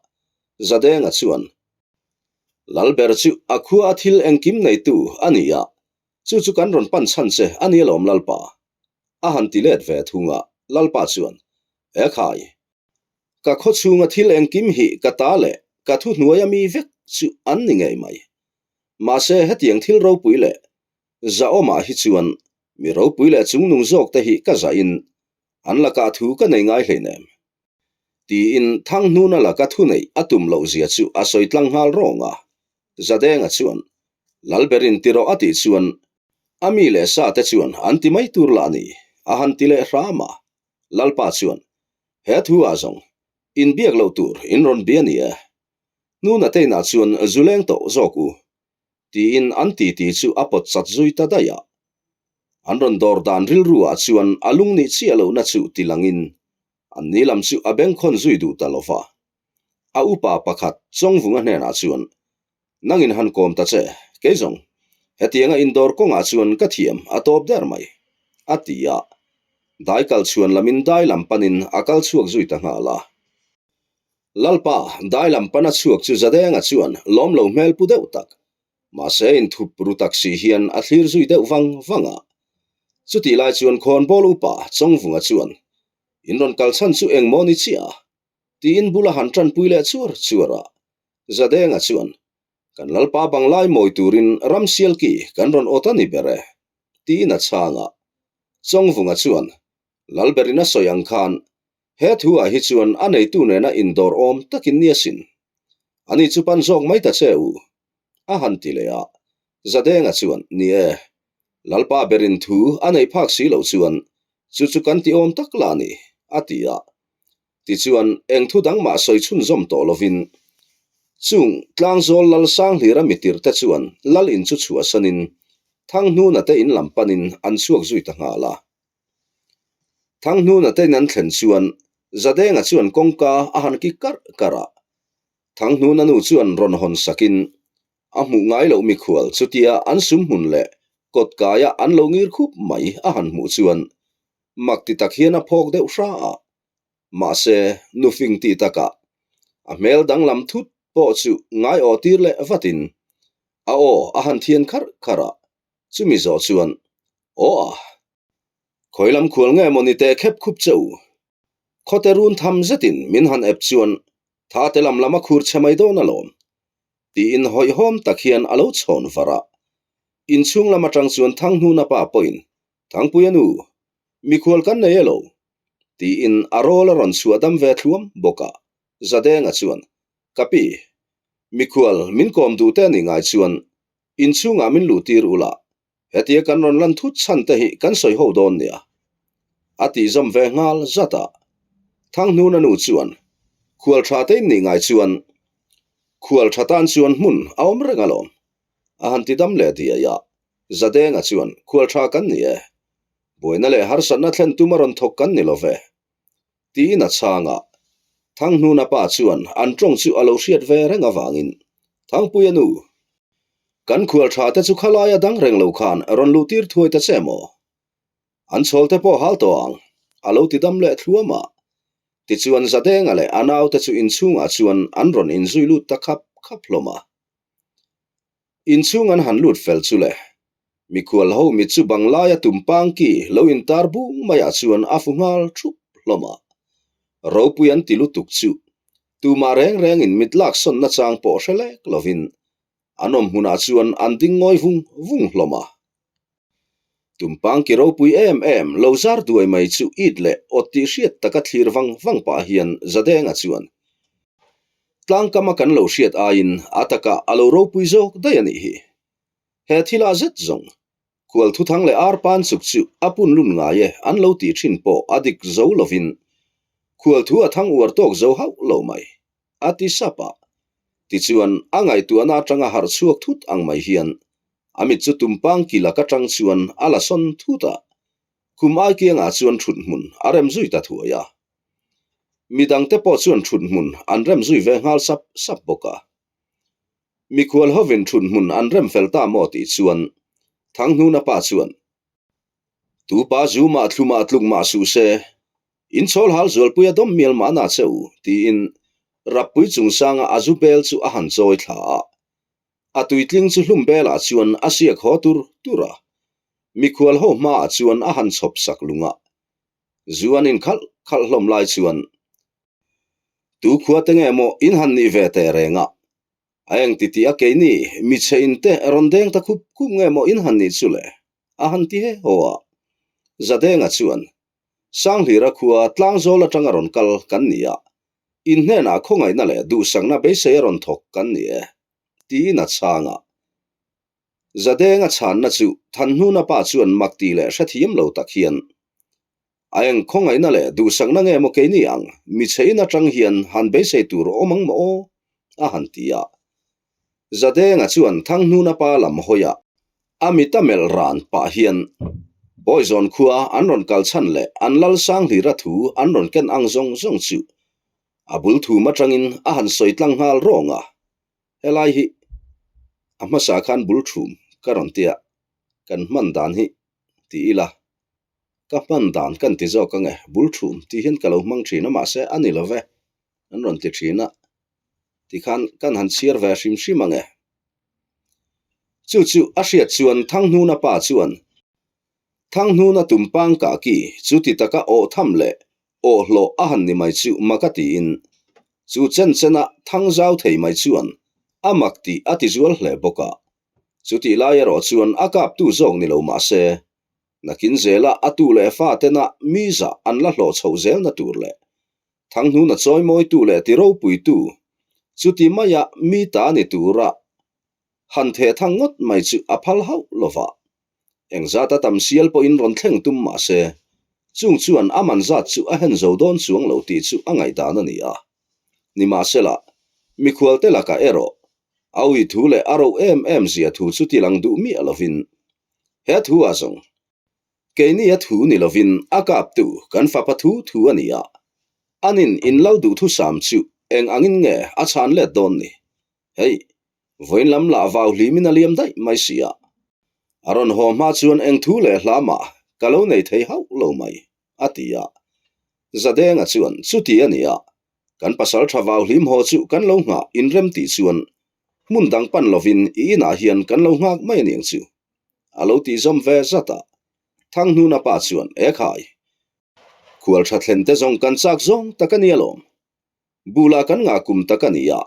Zadenga chuan, Lalber chu a khua a thil engkim neitu a ni a, chu chu kan rawn pan chhan che a ni alawm Lalpa, a han ti let ve thung a. Lalpa chuan, E khai, ka khaw chhunga thil engkim hi ka ta leh ka thuhnuaia mi vek chu an ni ngei mai. Mahse hetiang thil ropui leh Zahawmah hi chuan mi ropui leh chungnung zawk te hi ka zahin an lakah thu ka nei ngai hleinem. Tiin Thanghnuna laka thu neih a tum loh zia chu a sawi tlang nghal rawng a. Zadenga chuan, Lalberin ti rawh a tih chuan a mi leh sa te chuan an ti mai tur lah ni, a han ti leh hram a. Lalpa chuan, He thu ah zawng, inbiak loh tur in rawn bia ni e. Hnuna te inah chuan zu leng tawh zawk u. Tiin an titi chu a pawt chat zui ta daih a. An rawn dawr dan rilru ah chuan a lung nih chiah lohna chu ti langin an ni lam chu a bengkhawn zui duh ta lo va. A upa pakhat Chawngvunga hnenah chuan, Nangin han kawm ta che, kei zawng, hetianga indawr kawngah chuan ka thiam a tawp der mai, a ti a. Dai kal chhuan lamin dai lam panin a kal chhuak zui ta nghal a. Lalpa, dai lam pana chhuak chu Zadenga chuan lawm lo hmel pu deuh tak, mahse inthup ru tak si hian a thlir zui deuh vang vang a. Chutih lai chuan khawnbawl upa Chawngvunga chuan, In rawn kal chhan chu eng maw ni chiah a? tiin bula han tanpui leh chuar chuar a. Zadenga chuan, Kan Lalpa banglai mawi turin Ramsialki kan rawn awt a ni ber e, tiin a chhang a. Chawngvunga chuan, Lalberin a sawi ang khan He thu ah hi chuan a neitu nena indawr awm takin ni asin. Ani chu pan zawk mai ta che u. A han ti leh a. Zadenga chuan, Ni e. Lalpa berin thu a nei phak si loh chuan chu chu kan ti awm tak la ni, a ti a. Tichuan, eng thu dang mah sawi chhunzawm tawh lovin, chung Tlangzawl Lal Sanghlira mitirte chuan Lal in chu chhuahsanin Thanghnuna te in lam panin an chhuak zui ta nghal a. Thanghnuna tein an thlen chuan Zadenga chuan kawngka a han ki karh karh a. Thanghnuna nu chuan rawn hawn sakin a hmuh ngai loh mikhual chutia an sum hmun leh kawt kaia an lo ngir khup mai a han hmuh chuan mak ti tak hian a phawk deuh hra a. Mahse, nu fing tih takah a hmel danglam thut pawh chu ngaiawh tir leh vatin a aw a han thian kharh kharh a. Chumi zawh chuan, Aw a, khawi lam khual nge maw ni teh khep khup che u? Khawte run tham zetin min han ep chuan tha te lam lam a khur chhe mai dawn alawm, tiin hawihhawm tak hian a lo chhawn var a. Inchhung lam atang chuan Thanghnuna pa pawhin, Thangpuia nu, mikhual kan nei elo? tiin a rawl a rawn chhuah dam ve thluam bawk a. Zadenga chuan, Ka pi, mikhual min kawm duh te a nih ngai chuan inchhungah min luhtir ula, Hetia kan rawn lan thut chhan te hi kan sawi ho dawn nia. A tih zawm ve nghal zat a. Thanghnuna nu chuan, Khual tha te in nih ngai chuan khual tha tan chuan hmun a awm reng alawm. A han ti dam leh diai a. Zadenga chuan, Khual tha kan ni e. Buaina leh harsatna thlen tum a rawn thawk kan ni lo ve. Tiin a chhang a. Thanghnuna pa chuan an tawng chu a lo hriat ve reng avangin, Thangpuia nu, kan khual tha te chu khalaia dang reng lo khan rawn luh tir thuai ta che maw? An chhawl te pawh hal tawh ang, a lo ti dam leh thluam a. Tichuan Zadenga leh a naute chu inchhungah chuan an rawn inzui lut ta khap khap hlawm a. Inchhung an han lut fel chu le. Mikhual ho mit chu banglaia tumpang ki lo intar bung maiah chuan a fu nghal thup hlawm a. Ropui an ti lutuk chu tumah reng rengin mit lak sawnna chang pawh hre lek lovin an awm hmunah chuan an ding ngawi vung vung hlawm a. Tumpang ki ropui em em lo zar duai mai chu it leh awt tih hriat taka thlir vang vang pah hian Zadenga chuan Tlangkama kan lo hriat aiin a takah a lo ropui zawk daih a nih hi. He thilah zet zawng, khual thuthang leh ar pan chuk chu a pun lun ngai e an lo tih thin pawh a dik zo lovin khual thu a thang uar tawk zo hauh lo mai, a ti sap a. Tichuan, a ngaihtuahna atanga harh chhuak thut ang mai hian a mit chu tumpang ki lak atang chuan a la sawn thut a, khum ai kiangah chuan thut hmun a rem zui ta thuai a. Midangte pawh chuan thut hmun an rem zui ve nghal sap sap bawk a. Mikhual hovin thut hmun an rem fel ta maw tih chuan Thanghnuna pa chuan, Tu pa zu mah thlu mah tluk mah suh se, in chhawl hal zualpui a dawm mial mahna che u, tiin Rappui chungsanga a zu bel chu a han chawi thla a. A tuitling chu hlum belah chuan a siak haw tur tur a. Mikhual ho hmaah chuan a han chhawp sak lung a. Zu an inkhalh khalh hlawm lai chuan, Tu khua te nge maw in han nih ve teh reng a? A eng ti tih a keini mi chhe in te rawn deng ta khup khup nge maw in han nih chu le? A han ti he haw a. Zadenga chuan, Sanghlira khua Tlangzawl atanga rawn kal kan ni a, in hnenah khawngaihna leh duhsakna beisei a rawn thawk kan ni e, tiin a chhang a. Zadenga chhanna chu Thanhnuna pa chuan mak tih leh hrethiam lo tak hian, A eng khawngaihna leh duhsakna nge maw keini ang, mi chhein atang hian han beisei tur awm ang maw aw? a han ti a. Zadenga chuan Thanghnuna pa lam hawiah a mit a melh ran pah hian Bawizawn khua an rawn kal chhan leh an lal Sanghlira thu an rawn ken ang zawng zawng chu a bul thum atangin a han sawi tlang nghal rawng a. Helai hi a hmasa khan bul thum ka rawn tia kan hman dan hi ti ila ka hman dan kan ti zawk ange bul thum tih hian ka lo hmang thin a mahse a ni lo ve an rawn ti thin a tikhan kan han chhiar ve hrim hrim ange. Chu chu a hriat chuan Thanghnuna pa chuan Thanghnuna tumpang kah ki chu ti taka awh tham leh awh hlawh a han ni mai chu mak a tiin chu chen chena thang zau thei mai chuan a mak tih a ti zual hle bawk a. Chutih lai erawh chuan a kaptu zawk ni lo mah se, nakin zela a tu leh fa tena mi zah an la hlawh chhoh zelna tur leh Thanghnuna chawimawitu leh ti ropuitu chuti maia mi ta ni tura han theh thang ngawt mai chu a phal hauh lo va. Engzata tam sial pawhin rawn thleng tum mah se, chung chuan a man zat chu a hen zo dawn chuang lo tih chu a ngaihdan a ni a. Nimahsela, mikhualte lakah erawh A ui thu leh a roh em em zia thu chu ti lang duh miah lovin he thu a zawng. Keini a thu ni lovin a kaptu kan fapa thu thu a ni a, anin in lal duhthusam chu eng angin nge a chhan let dawn ni? Hei, vawiin lam lah vau hlimin a liam daih mai si a. A rawn haw hma chuan eng thu leh hla mah ka lo nei thei hauh lo mai, a ti a. Zadenga chuan chuti a ni a, Kan pasal tha vau hlim haw chu kan lo nghah inrem tih chuan hmun dang pan lovin i inah hian kan lo nghak mai aniang chu. A lo tih zawm ve zat a. Thanghnuna pa chuan, E khai! Khual tha thlen te zawng kan chak zawng tak a ni alawm. Bula kan ngah kum tak a ni a,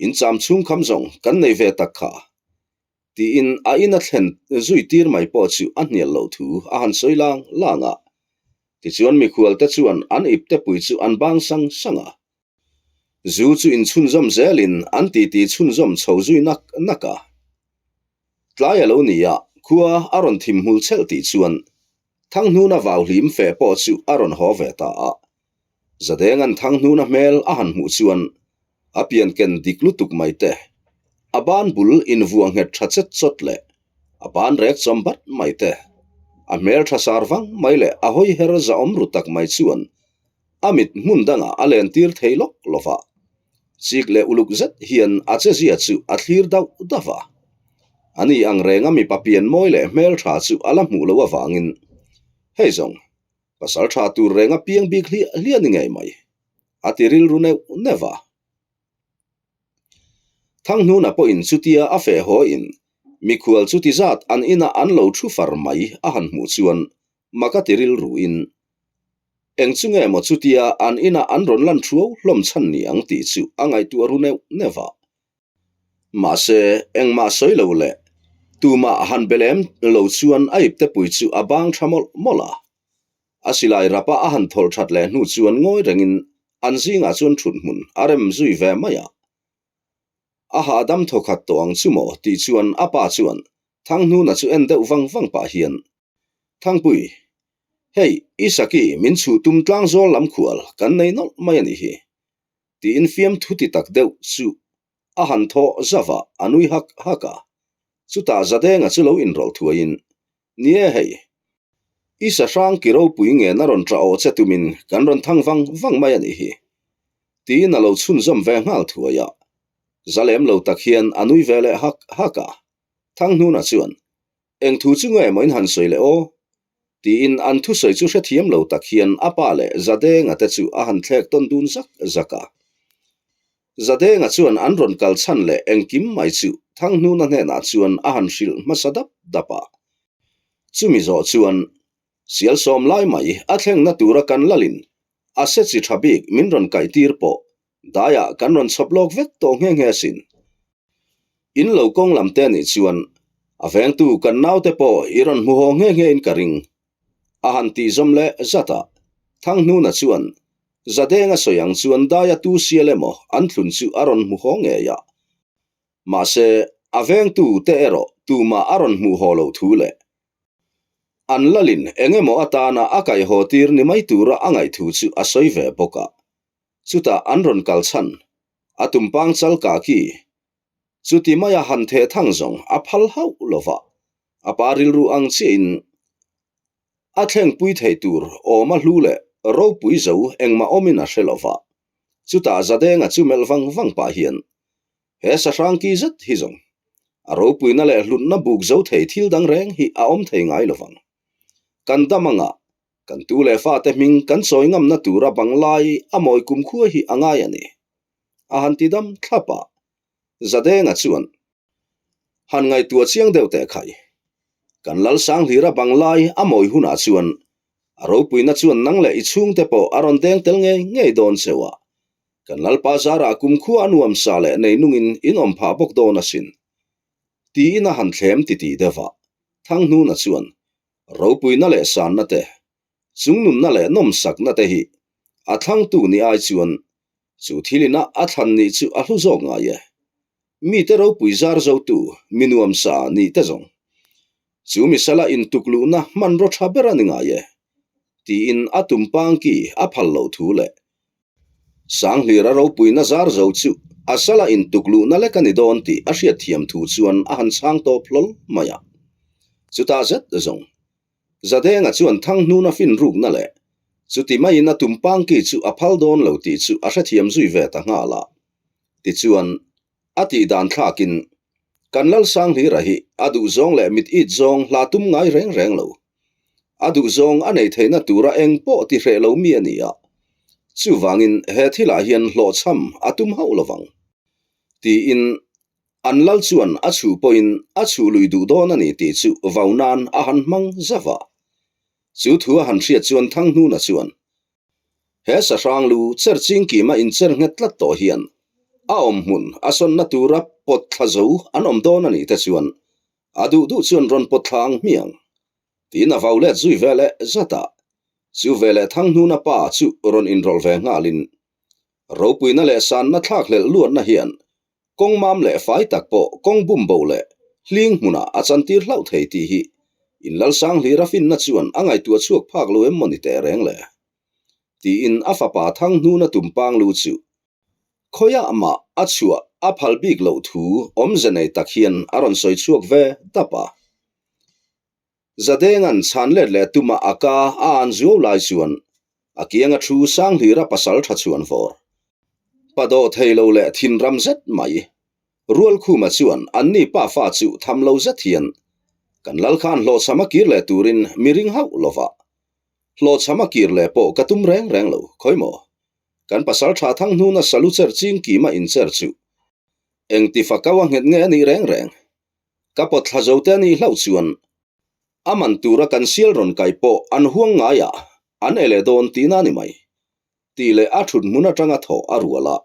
in cham chhung kham zawng kan nei ve tak kha. Tiin a in a thlen zui tir mai pawh chu a hnial loh thu a han sawi lang lang a. Tichuan mikhual te chuan an ipte pui chu an bang sang sang a. Zu chu inchhunzawm zelin an titi chhunzawm chho zui nak nak a. Tlai a lo ni a, khua a rawn thim hmul chhelh tih chuan Thanghnuna vau hlim fe pawh chu a rawn haw ve ta a. Zadenga'n Thanghnuna hmel a han hmuh chuan a pian ken dik lutuk mai te, a ban bul invuah nghet tha chet chawt leh a ban rek chawm bat mai te, a hmel tha sar vang mai leh a hawi her zahawm ru tak mai chuan A mit hmun dangah a lentir thei lawk lo va, chik leh uluk zet hian a chezia chu a thlir dauh dauh a. Ani ang renga mipa pian mawi leh hmeltha chu a la hmuh loh avangin, Hei zawng, pasal tha tur renga piang bik hliah hliah ni ngei mai, a ti rilru neuh neuh a. Thanghnuna pawhin chutia a feh hawiin mikhual chuti zat an inah an lo thu far mai a han hmuh chuan mak a ti rilruin, Eng chu nge maw chutia an inah an rawn lan thuau hlawm chhan ni ang tih chu a ngaihtuah ru neuh neuh a. Mahse, engmah sawi lo leh tumah han be lem lo chuan a iptepui chu a bang tha mawlh mawlh a. A silai rapa a han thawlh that leh hnu chuan ngawi rengin an zingah chuan thut hmun a rem zui ve mai a. A hahdam thawkhat tawh ang chu maw tih chuan a pa chuan Thanghnuna chu en deuh vang vang pah hian, Thangpui, hei i saki min chhuh tum tlang zawl lam khual kan nei nawlh mai a nih hi, tiin fiamthu ti tak deuh chu a han thaw zauh a, a nui hak hak a. Chutah Zadenga chu lo inrawlh thuaiin, Ni e hei, i sahrang ki ropui ngen a rawn ṭah awh che tumin kan rawn thang vang vang mai a nih hi, tiin a lo chhunzawm ve nghal thuai a. Za lem lo tak hian a nui ve leh hak hak a. Thanghnuna chuan, Eng thu chu nge maw in han sawi leh aw? Tiin an thusawi chu hrethiam lo tak hian a pa leh Zadenga te chu a han thlek tawn dun zak zak a. Zadenga chuan an rawn kal chhan leh engkim mai chu Thanghnuna hnenah chuan a han hrilh hmasa dap dap a. Chumi zawh chuan sial sawm lai mai a thlengna tura kan lalin a se chi tha bik min rawn kaihtir pawh daiah kan rawn chhawp lawk vek tawh nghe nghe asin. In lo kawng lam te anih chuan a vengtu kan naute pawh i rawn hmu haw nghe nghe in ka ring. A han tih zawm leh zat a, Thanghnuna chuan Zadenga sawi ang chuan daia tu sial emaw an thlun chu a rawn hmu haw ngei a. Mahse, a vengtu te erawh tumah a rawn hmuh haw loh thu leh an lalin eng emaw atana a kaih haw tir ni mai tura a ngaih thu chu a sawi ve bawk a. Chutah an rawn kal chhan a tumpang chal ka khi chuti maia han theh thang zawng a phal hauh lo va, a pa rilru ang chiahin a thlengpui thei tur awma hlu leh ropui zo engmah awmin a hre lo va. Chutah Zadenga chu melh vang vang pah hian he sahrang ki zet hi zawng a ropuina leh hlutna buk zo thei thil dang reng hi a awm thei ngai lo vang. Kan dam anga Kan tu leh fate hming kan sawi ngamna tura banglai a mawi kumkhua hi a ngai a ni. A han ti dam thlap a, Zadenga chuan, Han ngaihtuah chiang deuh teh khai. Kan lal Sanghlira banglai a mawi hunah chuan a ropuina chuan nang leh i chhungte pawh a rawn deng tel ngei ngei dawn cheu a, kan Lalpa zarah kumkhua a nuamsa leh neinungin in awm phah bawk dawn asin. Tiin a han thlem titih deuh a, Thanghnuna chuan, Ropuina leh sanna te, chungnunna leh nawmsakna te hi a thlangtu ni ai chuan chu thil ina a thlan nih chu a hlu zawk ngai e. Mite ropui zar zotu mi nuamsa nih te zawng chu misala intukluhna hmanraw tha ber a ni ngai e, tiin a tumpang ki a phal loh thu leh Sanghlira ropuina zar zo chu a sala intukluhna lek a ni dawn tih a hriatthiam thu chuan a han chhang tawp hlawl mai a. Chutah zet zawng, Zadenga chuan Thanghnuna fin rukna leh chuti maiin a tumpang ki chu a phal dawn lo tih chu a hrethiam zui ve ta nghal a. Tichuan, a tih dan thlakin, Kan Lal Sanghlira hi a duhzawng leh mit it zawng hla tum ngai reng reng lo. A duhzawng a nei theihna tura eng pawh ti hreh lo mi a ni a, chuvangin he thilah hian hlawhchham a tum hauh lo vang. Tiin an lal chuan a chhuh pawhin a chhuh lui duh dawn a ni tih chu vau nan a han hmang zauh a. Chu thu a han hriat chuan Thanghnuna chuan. He sahrang lu cher chingkima incher nghet tlat tawh hian a awm hmun a sawnna tura pawt thla zo an awm dawn a nih te chuan a duh duh chuan rawn pawt thla ang hmiang tiin a vau let zui ve leh zat a. Chu veleh Thanghnuna pa chu rawn inrawlh ve nghalin ropuina leh sanna thlakhlelh luatna hian Kawng mam leh fai tak pawh kawng bum bo leh hling hmunah a chantir hlauh thei tih hi in Lalsang hlira finna chuan a ngaihtuah chhuak phak lo em maw ni teh reng le? Tiin a fapa Thanghnuna tumpang lu chu khawiah mah a chhuah a phal bik loh thu awmze nei tak hian a rawn sawi chhuak ve dap a. Zadenga'n chhan let leh tuma a ka a an zuau lai chuan a kianga thu sang hlira pasal tha chhuan vawr. Pa dawh thei lo leh thin ram zet mai. Rualkhuma chuan anni pa fa chu tham lo zet hian kan lal khan hlawhchham a kir leh turin mi ring hauh lova. Hlawhchham a kir leh pawh ka tum reng reng lo, khawi maw? Kan pasal tha thang hnuna salu cher ching kima incher chu engti fakau a nghet nge a nih reng reng? Ka pawt thla zo te a nih hlauh chuan a man tura kan sial rawn kai pawh an huang ngaiah an e leh dawn tihna a ni mai tih leh a thut hmun atanga thawh a rual a,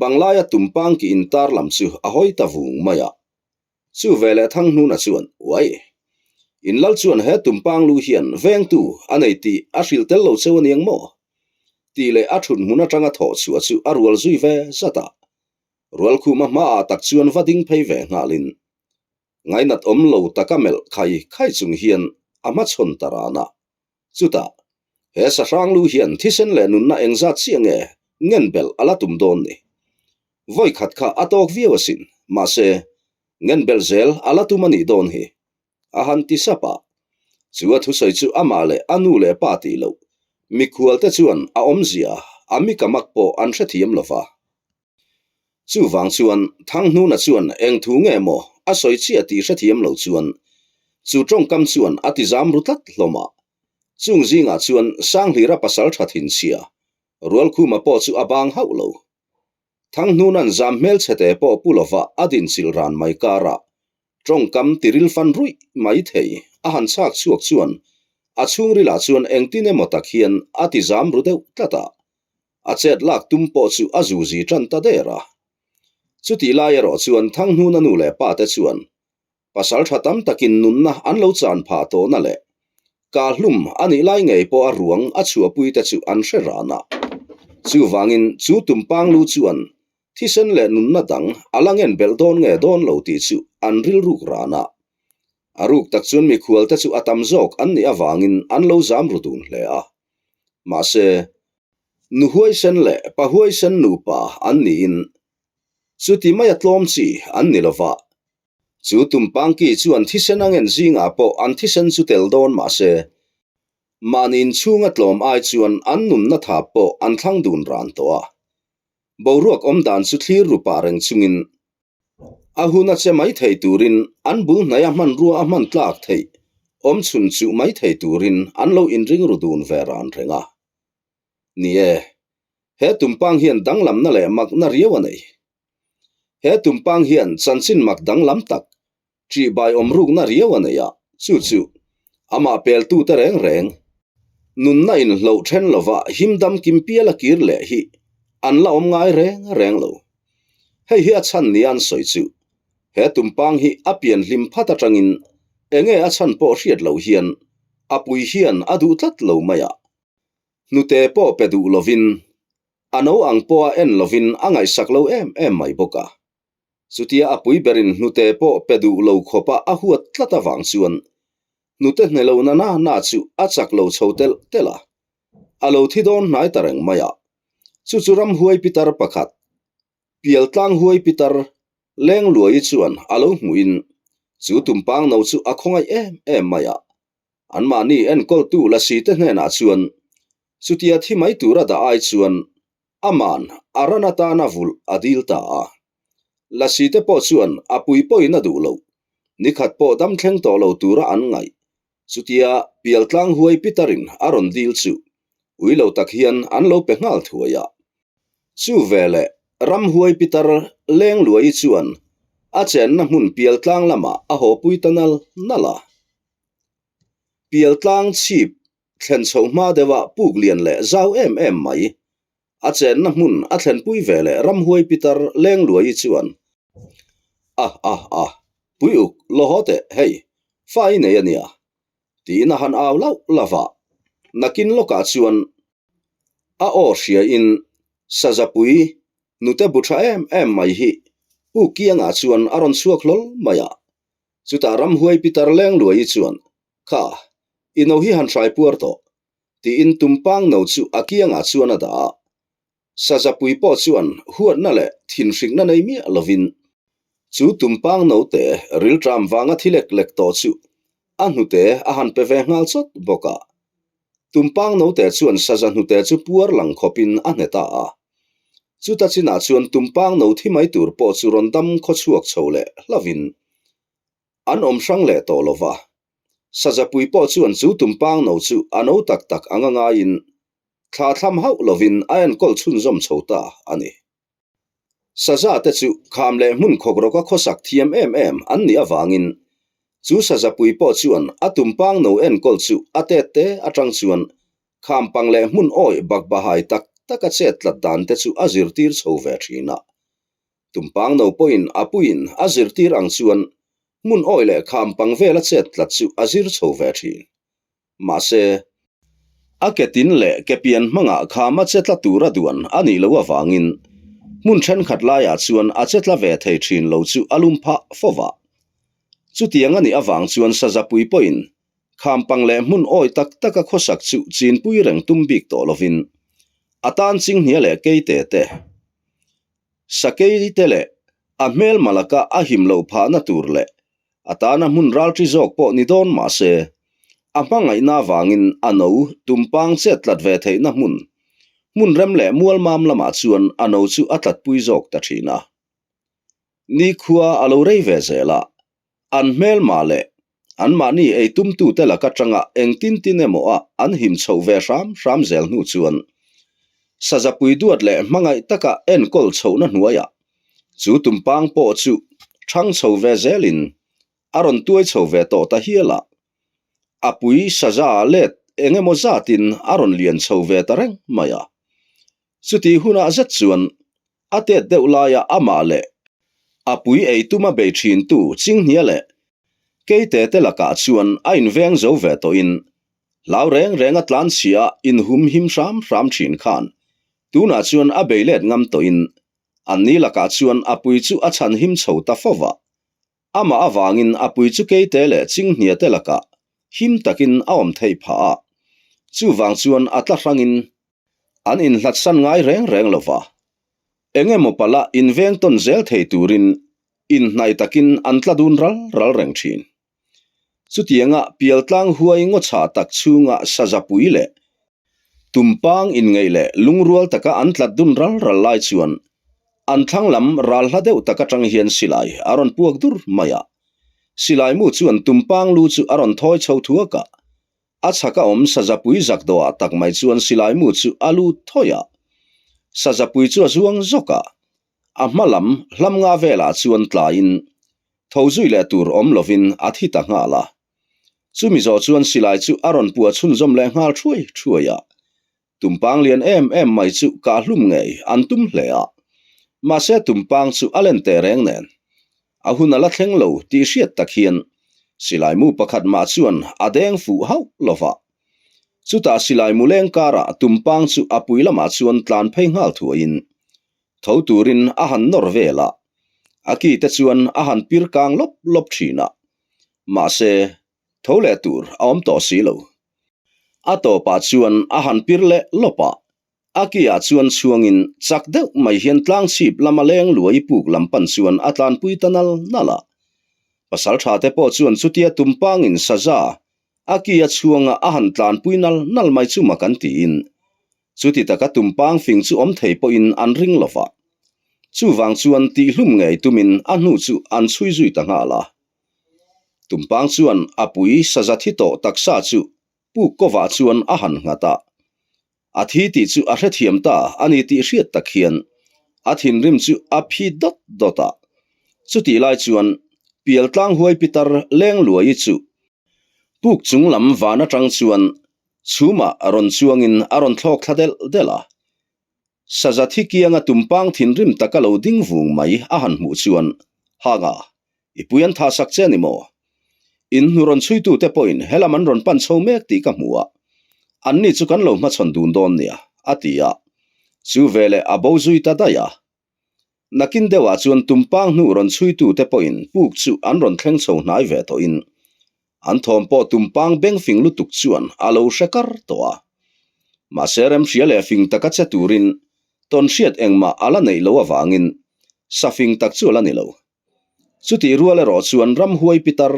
Banglaia tumpang ki intar lam chu a hawi ta vung mai a. Chu veleh Thanghnuna chuan, Uai! In lal chuan he tumpang lu hian vengtu a nei tih a hrilh tel lo cheu a niang maw? tih leh a thut hmun atanga thawh chhuah chu a rual zui ve zat a. Rualkhuma hmaah tak chuan va ding phei ve nghalin ngainat awm lo taka melh khai khai chung hian a hmachhawn ta ran a. Chutah, he sahrang lu hian thisen leh nunna engzat chiah nge ngen belh a la tum dawn ni? Vawi khat kha a tawk viau asin, mahse, ngen belh zel a la tum a nih dawn hi. A han ti sap a. Chu a thusawi chu amah leh a nu leh pa tih loh, mikhualte chuan a awmzia a mikamak pawh an hrethiam lo va. Chuvang chuan Thanghnuna chuan eng thu nge maw a sawi chiah tih hrethiam lo chuan chu tawngkam chuan a ti zam ru tlat hlawm a. Chung zingah chuan Sanghlira pasal tha thinchhia Rualkhuma pawh chu a bang hauh lo. Thanghnuna'n zam hmelchhete pawh pu lova a dinchilh ran mai karah tawngkam tiril fan ruih mai thei a han chhak chhuak chuan a chhungrilah chuan engtin emaw tak hian a ti zam ru deuh tlat a. A chet lak tum pawh chu a zuzi tan ta der a. Chutih lai erawh chuan Thanghnuna nu leh pa te chuan pasal tha tam takin nunna an lo chan phah tawhna leh kahlum a nih lai ngei pawh a ruang a chhuahpui te chu an hre ran a. Chuvangin chu tumpang lu chuan thisen leh nunna dang a la ngen belh dawn nge dawn lo tih chu an rilruk ran a. A ruk tak chuan mikhual te chu a tam zawk an nih avangin an lo zam ru dun hle a. Mahse, nu huaisen leh pa huaisen nupa an niin chuti maia tlawm chi an ni lova. Chu tumpangki chuan thisen a ngen zingah pawh an thisen chu tel dawn mahse, mahni inchhunga tlawm ai chuan an nunna thap pawh an thlang dun ran tawh a. Boruak awmdan chu thlir ru pah reng chungin A hun a che mai thei turin an bul hnaih a hmanrua a hman tlak theih awm chhun chuh mai thei turin an lo inring ru dun ve ran reng a. Ni e, he tumpang hian danglamna leh makna riau a nei. He tumpang hian chanchin mak danglam tak ṭihbai awm rukna riau a nei a, chu chu amah peltute reng reng nunna inhloh ṭhen lova himdam kim pial a kir leh hi an la awm ngai reng reng lo. Hei hi a chhan nia an sawi chu he tumpang hi a pian hlim phat aṭangin enge a chhan pawh hriat loh hian a pui hian a duh tlat lo mai a, hnute pawh pe duh lovin a no ang pawha en lovin a ngaihsak lo em em mai bawk a. Chutia a pui berin hnute pawh pe duh lo khawpa a huat tlat avang chuan hnute hne lo na na na chu a chak lo chho telh telh a, a lo thi dawn hnai ta reng mai a. Chu chu ramhuai pitar pakhat, Pialtlang huai pitar Lengluai chuan a lo hmuhin chu tumpang no chu a khawngaih em em mai a. Anmahni enkawltu Lasi te hnenah chuan chutia thi mai tura dah ai chuan Aman a ran atana vulh a dil ta a. Lasi te pawh chuan a pui pawhin a duh lo. Nikhat pawh dam thleng tawh lo tura an ngaih. Chutia Pialtlang huai Peter-in a rawn dil chu ui lo tak hian an lo pe nghal thuai a. Chu veleh ramhuai Peter leng luai chuan a chenna hmun Pialtlang lamah a haw pui ta nal nal a. Pialtlang chhip. Thlen chhoh hma deuha puk lian leh zau em em mai. A chenna hmun a thlenpui ve leh ramhuai pitar leng luai chuan, A a a, pui uk, law haw teh, hei, fa i nei a nia, tiin a han au lauh lauh a. Nakin lawkah chuan a aw hriain Sazapui nute bu tha em em mai hi puk kiangah chuan a rawn chhuak hlawl mai a. Chutah ramhuai pitar leng luai chuan, Kha, i no hi han hrai puar tawh, tiin tumpang no chu a kiangah chuan a dah a. Sazapui pawh chuan huatna leh thinhrikna nei miah lovin chu tumpang note rilṭam vanga thi lek lek tawh chu a hnute a han pe ve nghal chawt bawk a. Tumpang note chuan saza hnute chu puar lang khawpin a hne ta a. Chuta chinah chuan tumpang no thi mai tur pawh chu rawn dam khawchhuak chho leh hlauvin an awm hrang leh tawh lo va. Sazapui pawh chuan chu tumpang no chu a no tak tak anga ngaiin thla thlam hauh lovin a enkawl chhunzawm chho ta a ni. Saza te chu kham leh hmun khawk rawka khawsak thiam em em an nih avangin chu sazapui pawh chuan a tumpang no enkawl chu a tet te atang chuan kham pang leh hmun awih bakbahai tak taka chet tlat dan te chu a zirtir chho ve thin a. Tumpang no pawhin a puiin a zirtir ang chuan hmun awih leh kham pang vela chet tlat chu a zir chho ve thin. Mahse, a ke tin leh ke pian hmangah khama che tla tura duan a nih loh avangin hmun thenkhat laiah chuan a che tla ve thei thin lo chu a lum phah fo va. Chutiang a nih avang chuan Sazapui pawhin khampang leh hmun awi tak taka khawsak chu chinpui reng tum bik tawh lovin a tan chinghnia leh keite te, sakei te leh a hmelma laka a him loh phahna tur leh A tana hmun ralṭi zawk pawh ni dawn mah se, a hmangaihna avangin a no tumpang chet tlat ve theihna hmun, hmun rem leh mualmam lamah chuan a no chu a tlatpui zawk ta ṭhin a. Nikhua a lo rei ve zel a, an hmelmah leh anmahni ei tumtute laka ṭanga engtin tin emaw a an him chhoh ve hram hram zel hnu chuan Sazapui duat leh hmangaih taka enkawl chhohna hnuaiah Chu tumpang pawh chu ṭhang chho ve zelin a rawn tuai chho ve tawh ta hial a, a pui saza let eng emaw zatin a rawn lian chho ve ta reng mai a. Chutih hunah zet chuan a tet deuh laia amah leh a pui ei tuma bei ṭhintu Chinghnia leh Keite te lakah chuan a inveng zo ve tawhin hlau reng renga tlanchhia inhum him hram hram ṭhin khan tunah chuan a bei let ngam tawhin Anni lakah chuan a pui chu a chhan him chho ta fo va. Amah avangin a pui chu keite leh chinghnia te lakah him takin a awm theih phah a. Chuvang chuan a tla hrangin an inhlatsan ngai reng reng lo va. Eng emaw pala inveng tawn zel thei turin inhnai takin an tla dun ral ral reng thin. Chutianga pialtlang huai ngaw chhah tak chhunga sazapui leh tumpang inngeih leh lungrual taka an tlat dun ral ral lai chuan an thlang lam ral hla deuh tak atang hian silai a rawn puak dur mai a. Silai mu chuan tumpang lu chu a rawn thawi chho thuak a, a chhaka awm sazapui zak dawhah tak mai chuan silai mu chu a lut thawi a. Sazapui chu a zuang zawk a, a hma lam hlam nga velah chuan tlaiin Tho zui leh tur awm lovin a thi ta nghal a. Chumi zawh chuan silai chu a rawn puah chhunzawm leh nghal thuai thuai a. Tumpang lian em em mai chu kah hlum ngei an tum hle a. Mahse tumpang chu a len teh reng nen. A hun a la thleng lo tih hriat tak hian silai mu pakhat mah chuan a deng fuh hauh lo va. Chutah silai mu leng karah tumpang chu a pui lamah chuan tlan phei nghal thuaiin Tho turin a han nawr vel a, a ki te chuan a han pir kang lawp lawp thin a, mahse tho leh tur a awm tawh si lo. A tawpah chuan a han pir leh lawp a, a ki ah chuan chhuangin chak deuh mai hian tlang chhip lama leng luai puk lam pan chuan a tlanpui ta nal nal a. Pasaltha te pawh chuan chutia tumpangin saza a ki a chhuanga a han tlanpui nal nal mai chu mak an tiin Chuti taka tumpang fing chu awm thei pawhin an ring lo va. Chuvang chuan tihhlum ngei tumin a hnu chu an chhui zui ta nghal a. Tumpang chuan a pui saza thi tawh taksa chu puk kovah chuan a han nghat a. A thi tih chu a hrethiam ta a ni tih hriat tak hian a thinrim chu a phi dawt dawt a. Chutih lai chuan Pialtlang huai pitar leng luai chu puk chung lam van atang chuan. Chhumah rawn chuangin a rawn thlawk thla delh delh a. Saza thi kianga tumpang thinrim taka lo ding vung mai a han hmuh chuan, Hanga, i pui an tha sak che a ni maw? In hnu rawn chhuitute pawhin helam an rawn pan chho mek tih ka hmu a, anni chu kan lo hmachhawn dun dawn nia, a ti a. Chu veleh a bo zui ta daih a. Nakin deuhah chuan tumpang hnu rawn chhuitute pawhin puk chu an rawn thleng chho hnai ve tawhin an thawm pawh tumpang beng fing lutuk chuan a lo hre kar tawh a. Mahse remhria leh fing taka che turin tawnhriat engmah a la neih loh avangin sa fing tak chu a la ni lo. Chutih rual erawh chuan ramhuai pitar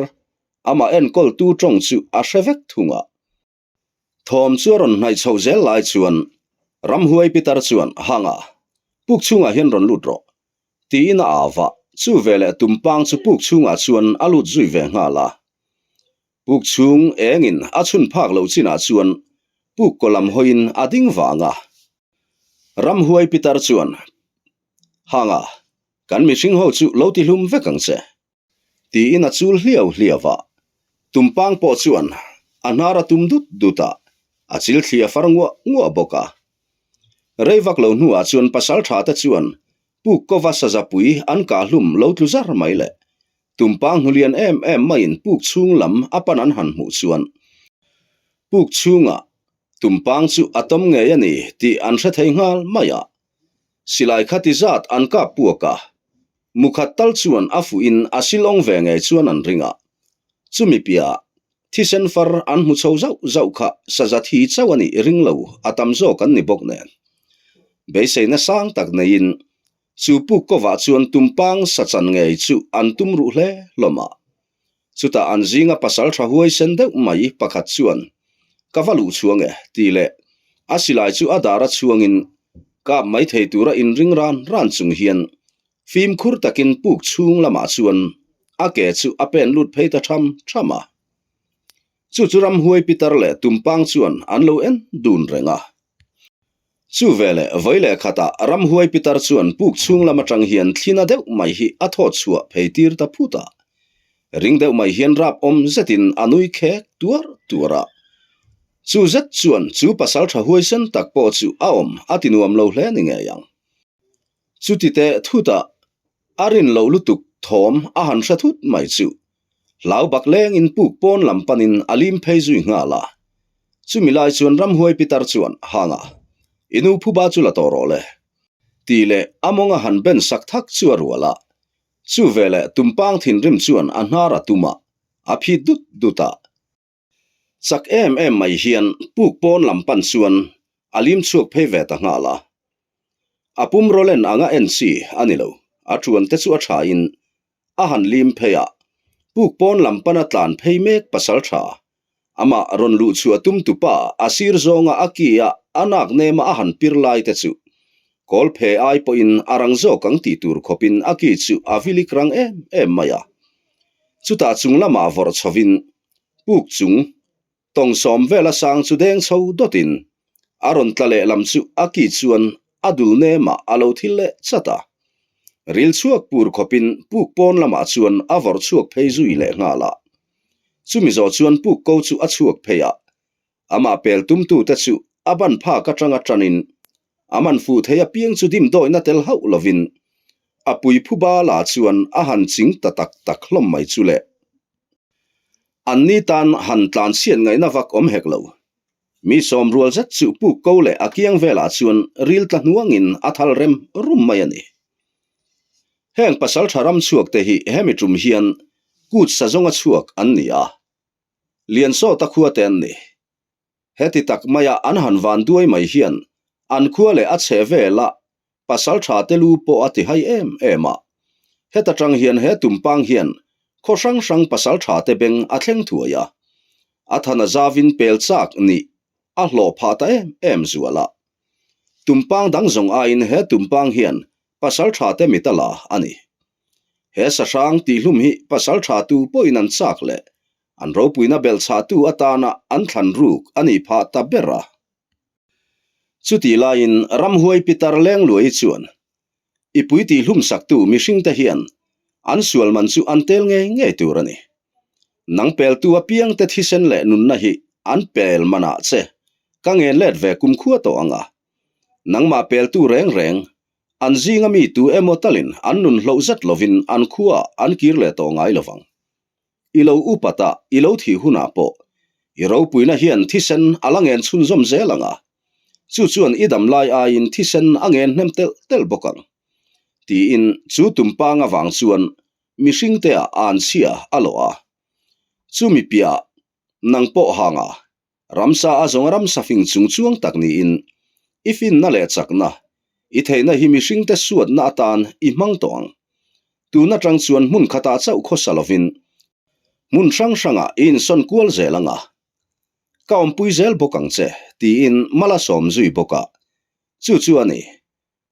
amah enkawltu tawng chu a hre vek thung a. Thawm chu a rawn hnaih chhoh zel lai chuan Ramhuai pitar chuan, Hanga, puk chhungah hian rawn lut rawh, tiin a au a, chu veleh tumpang chu puk chhungah chuan a lut zui ve nghal a. Puk chhung engin a chhun phak loh chinah chuan puk kaw lam hawiin a ding vang a. Ramhuai pitar chuan, Hanga, kan mihring ho chu lo tihlum vek ang che. Tiin a chul hliau hliau a. Tumpang pawh chuan a hnar a tum dut dut a, a chil thli a far nguah nguah bawk a. Rei vak lo hnuah chuan pasal tha te chuan puk kova sazapui an kah hlum lo tlu zar mai le. Tumpang hnulian em em maiin puk chhung lam a pan an han hmuh chuan puk chhungah tumpang chu a tawm ngei a ni tih an hre thei nghal mai a. Silai khati zat an kap puak a, Mukhat tal chuan a fuhin a silawng ve ngei chuan an ring a. Chumi piahah thisen far an hmu chho zauh zauh kha saza thi chauh a nih ring lo a tam zawk an ni bawk nen. Beiseina sang tak neiin chu puk kovah chuan tumpang sa chan ngei chu an tum ruh hle hlawm a. Chutah an zinga pasal tha huaisen deuh mai pakhat chuan, Ka va luh chhuang e, tih leh a silai chu a dar a chhuangin kap mai thei tura inring ran ran chung hian fimkhur takin puk chhung lamah chuan a ke chu a pen lut phei ta tham tham a. Chu chu ramhuai pitar leh tumpang chuan an lo en dun reng a. Chu veleh vawi leh khatah ramhuai pitar chuan puk chhung lam atang hian thlina deuh mai hi a thawt chhuah phei tir ta phut a. Ring deuh mai hian rap awm zetin a nui khek tuar tuar a. Chu zet chuan chu pasal tha huaisen tak pawh chu a awm a ti nuam lo hle ni ngei ang. Chuti teh thutah a rin loh lutuk thawm a han hre thut mai chu hlau bak lengin puk pawn lam panin a lim phei zui nghal a. Chumi lai chuan ramhuai pitar chuan, Hanga, i nu phuba chu la tawh rawh le, tih leh a mawnga han ben sak thak chu a rual a. Chu veleh tumpang thinrim chuan a hnar a tum a, a phit dut dut a. Chak em em mai hian puk pawn lam pan chuan a lim chhuak phei ve ta nghal a. A pum rawlen anga en chi a ni lo, a tuan te chu a tha in a han lim phei a, puk pawn lam pana tlan phei mek pasal tha, amah rawn luh chhuah tum tupa a sir zawnga a ki a a nak nema a han pir lai te chu kawl phe ai pawhin a rang zawk ang tih tur khawpin a ki chu a vilik rang em em mai a. Chutah chung lamah vawrh chhovin Puk chung, tawng sawm vela sang chu deng chho dawtin a rawn tla leh lam chu a ki chuan a dul nemah a lo thil leh chat a. Ril chhuak pur khawpin puk pawn lamah chuan a vawrh chhuak phei zui leh nghal a. Chumi zawh chuan puk ko chu a chhuak phei a, amah pel tumtute chu a ban phak atanga tanin a man fuh thei apiang chu dimdawihna tel hauh lovin a pui phuba la chuan a han ching ta tak tak hlawm mai chu le. Anni tan han tlan chhiat ngaihna vak awm hek lo. Mi sawm rual zet chu puk ko leh a kiang velah chuan ril tla hnuangin a thal rem rum mai a ni. Heng pasal tha ram chhuak te hi hemi tum hian kut sa zawnga chhuak an ni a, Liansawta khua te an ni. Heti tak maia an han van duai mai hian an khua leh a chhe vela pasal tha te lu pawh a ti hai em em a. Heta tang hian he tumpang hian khaw hrang hrang pasal tha te beng a thleng thuai a, a than a zavin pel chak nih a hlawh phah ta em em zual a. Tumpang dang zawng aiin he tumpang hian pasal tha te mit a la a ni. He sahrang tihhlum hi pasal tha tu pawhin an chak leh An ropuina belhchhahtu atana an thlan ruk a nih phah ta ber a. Chutih laiin ramhuai pitar lengluai chuan i pui tihhlumsaktu mihringte hian an sual man chu an tel ngei ngei tur a ni. Nang peltu apiangte thisen leh nunna hi an pel manah che. Ka ngen let ve kumkhua tawh ang a. Nangmah peltu reng reng, an zinga mi tu emaw talin an nun hloh zet lovin an khuaah an kir leh tawh ngai lovang. I lo upat a, i lo thih hunah pawh i ropuina hian thisen a la ngen chhunzawm zel ang a, chu chuan i dam lai aiin thisen a ngen hnem telh telh bawk ang. Tiin chu tumpang avang chuan mihringtea anchhia a lawh a. Chumi piah nang pawh hanga Ramsa a zawng ramsa fing chung chuang tak niin i finna leh chakna, i theihna hi mihringte suatna atan i hmang tawh ang. Tun atang chuan hmun khatah chauh khawsa lovin hmun hrang hrangah i insawn kual zel ang a, ka awmpui zel bawk ang che, tiin mal a sawm zui bawk a. Chu chu a ni.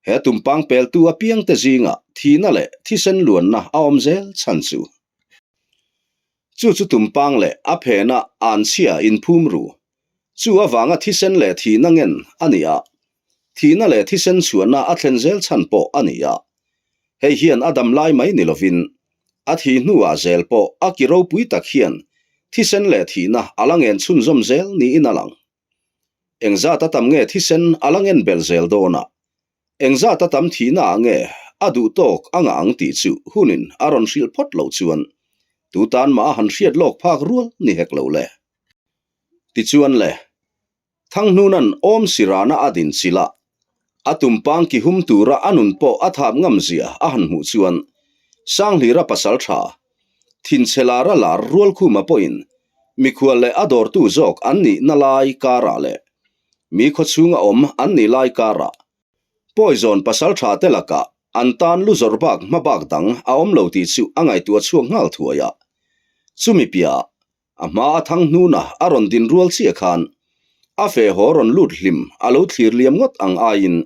He tumpang peltu apiangte zingah thihna leh thisen luanna a awm zel chhan chu. Chu chu tumpang leh a phena anchhia inphum ru. Chu avanga thisen leh thihna ngen a ni a, thihna leh thisen chhuahna a thlen zel chhan pawh a ni a. Hei hian a dam lai mai ni lovin, a thih hnuah zel pawh a ki ropui tak hian thisen leh thihna a la ngen chhunzawm zel niin a lang. Engzat a tam nge thisen a la ngen belh zel dawn a, engzat a tam thihna ah nge a duh tawk a ngah ang tih chu hunin a rawn hrilh phawt loh chuan tu tan mah a han hriat lawk phak rual ni hek lo le. Tichuan le, Thanghnuna'n awm sirana a din chilh a, a tumpang ki hum tura a nun pawh a thap ngam zia a han hmuh chuan Sanghlira pasal tha, thinchhe lara lar Rualkhuma pawhin mikhual leh a dawrtu zawk an nihna lai karah leh mi khawchhunga awm an nih lai karah Poison pasal tha te lakah an tan lu zawrh bak hma bak dang a awm lo tih chu a ngaihtuah chhuak nghal thuai a. Chumi piahah A hma a thang hnuna a rawn din rual chiah khan a feh haw rawn lut hlim a lo thlir liam ngawt ang aiin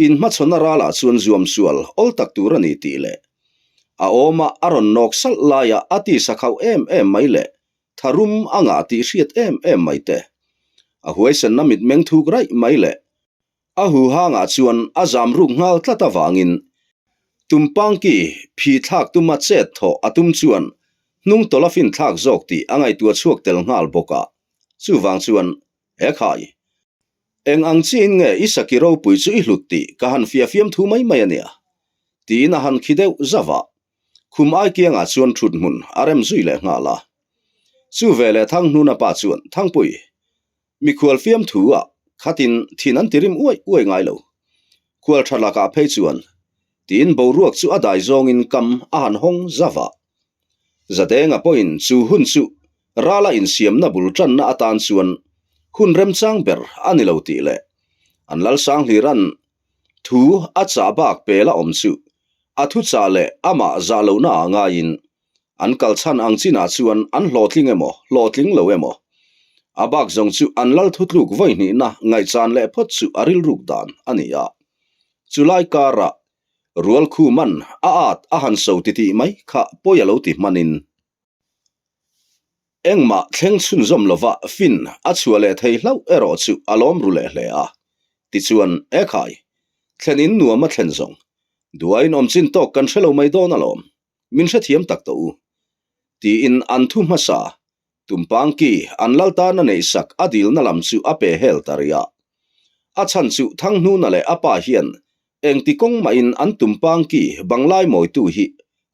inhmachhawn a ralah chuan zuam sual awl tak tur a ni tih leh a awma a rawn nawk salh laia a tisa khauh em em mai leh tharum a ngah tih hriat em em mai te a huaisenna mitmeng thuk raih mai leh A huhangah chuan a zam ruk nghal tlat avangin Tumpangki phi thlak tuma chet thawh a tum chuan hnung tawlh a fin thlak zawk tih a ngaihtuah chhuak tel nghal bawk a. Chuvang chuan, He khai, eng ang chiin nge i saki ropui chu i hlut tih ka han fia fiam thu mai mai a nia, tiin a han khi deuh zauh a. Khum ai kiangah chuan thut hmun a rem zui leh nghal a. Chu veleh Thanghnuna pa chuan, Thangpui, Mikhual fiamthu ah khatin thin an ti rim uai uai ngai lo. Khual tha lakah phei chuan tiin boruak chu a dai zawngin kam a han hawng zauh a. Zadenga pawhin chu hun chu rala insiamna bul tanna atan chuan hun remchang ber a ni lo tih leh an Lalsanghlira'n thu a chah bak pela awm chu a thuchah leh amah zah lohna ah ngaiin An kal chhan ang chinah chuan an hlawhtling emaw, hlawhtling lo emaw? A bak zawng chu an lal thutluk vawihnihna ngaihchan leh phawt chu a rilruk dan a ni a. Chulai karah Rualkhuman a at a han so titih mai kha pawi a lo ti hmanin engmah thleng chhunzawm lova fin a chhuah leh thei hlauh erawh chu a lawm ru leh hle a. Tichuan, Ekhai, thlen in nuam a thlen zawng, duain awm chin tawk kan hre lo mai dawn alawm. Min hrethiam tak tawh u. Tiin an thu hmasa, Tumpangki an lal tana neihsak a dilna lam chu a pe hel ta rih a. A chhan chu Thanghnuna leh a pa hian engti kawng mahin an Tumpangki banglai mawitu hi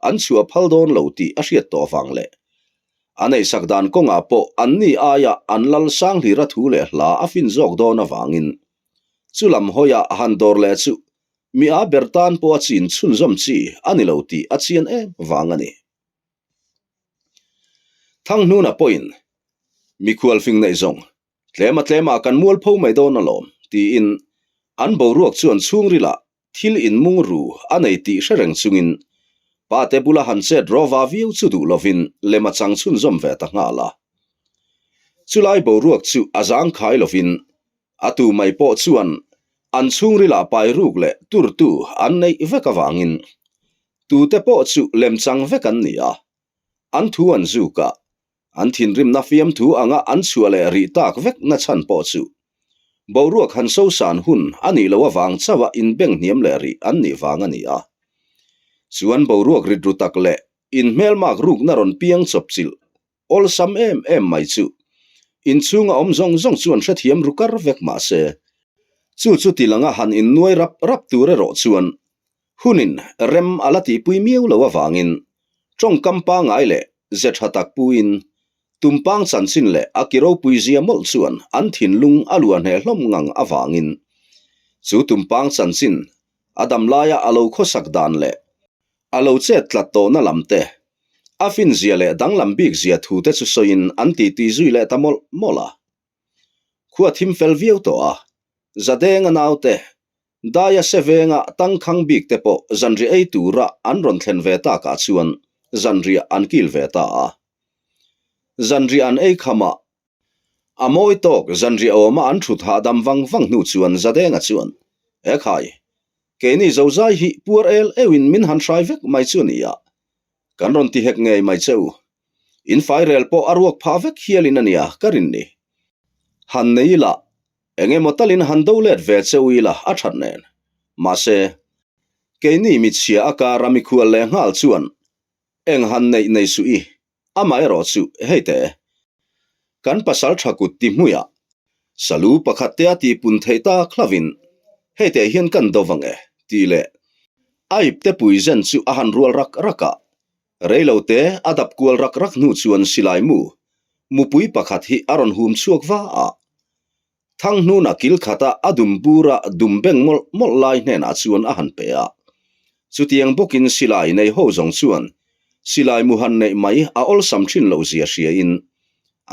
an chhuah phal dawn lo tih a hriat tawh vang leh a neihsak dan kawngah pawh anni aia an lal Sanghlira thu leh hla a fin zawk dawn avangin chu lam hawia han dawr leh chu Mi a ber tan pawh a chin chhunzawm chi a ni lo tih a chian em vang a ni. Thanghnuna pawhin, Mikhual fing neih zawng, tlema tlemah kan mualpho mai dawn alawm, tiin an boruak chuan chhungrilah thil inmung ru a nei tih hre reng chungin pate bula han chet rawva viau chu duh lovin lem a chang chhunzawm ve ta nghal a. Chulai boruak chu a zangkhai lovin A tu mai pawh chuan an chhungrilah pai ruk leh turtu an neih vek avangin tute pawh chu lemchang vek an ni a, an thu an zuk a, an thinrimna fiamthu anga an chhuah leh rih tak vek na chhan pawh chu boruak han sosan hun a nih loh avang chauha inbeng hniam leh rih an nih vang a ni a. Chuan boruak rit ru tak leh inhmelmak rukna rawn piang chawpchilh Awlsam em em mai chu. Inchhunga awm zawng zawng chuan hrethiam ru kar vek mah se, chu chu ti langa han innuai rap rap tur erawh chuan hunin rem a la tihpui miau lo avangin tawngkam pangai leh ze tha tak puin tumpang chanchin leh a ki ropui zia mawlh chuan an thinlung a luah hneh hlawm ngang avangin chu tumpang chanchin a dam laia a lo khawsak dan leh a lo chet tlat tawhna lam te, a finzia leh danglam bik zia thu te chu sawiin an titi zui leh ta mawlh mawlh a. Khua thim fel viau tawh a, Zadenga naute, Daia Sevenga tangkhang bik te pawh zanriah ei tura an rawn thlen ve takah chuan zanriah an kil ve ta a. Zanriah an ei khamah A mawi tawk zanriah awma an thut hahdam vang vang hnu chuan Zadenga chuan, E khai, keini zozai hi puar el euhin min han hrai vek mai chu a ni a, kan rawn ti hek ngei mai che u. In fairel pawh a ruak phah vek hialin a nia ka rin ni. Han nei ila, eng emaw talin han do let ve che u ila a that nen. Mahse, keini michhia a kara mikhual leh nghal chuan eng han neih nei suh i. Amaherawh chu hei te, kan pasal tha kut ti hmuiah salu pakhat te a tihpun theih tak hlavin hei te hian kan do vang e tih leh a ipte pui zen chu a han rual rak rak a, reilo te a dap kual rak rak hnu chuan silai mu mupui pakhat hi a rawn hum chhuak va a. Thanghnuna kil khata a dum bura dum beng mawlh mawlh lai hnenah chuan a han pe a. Chutiang bawkin silai nei ho zawng chuan silai mu han neih mai a awlsam thin loh zia hriain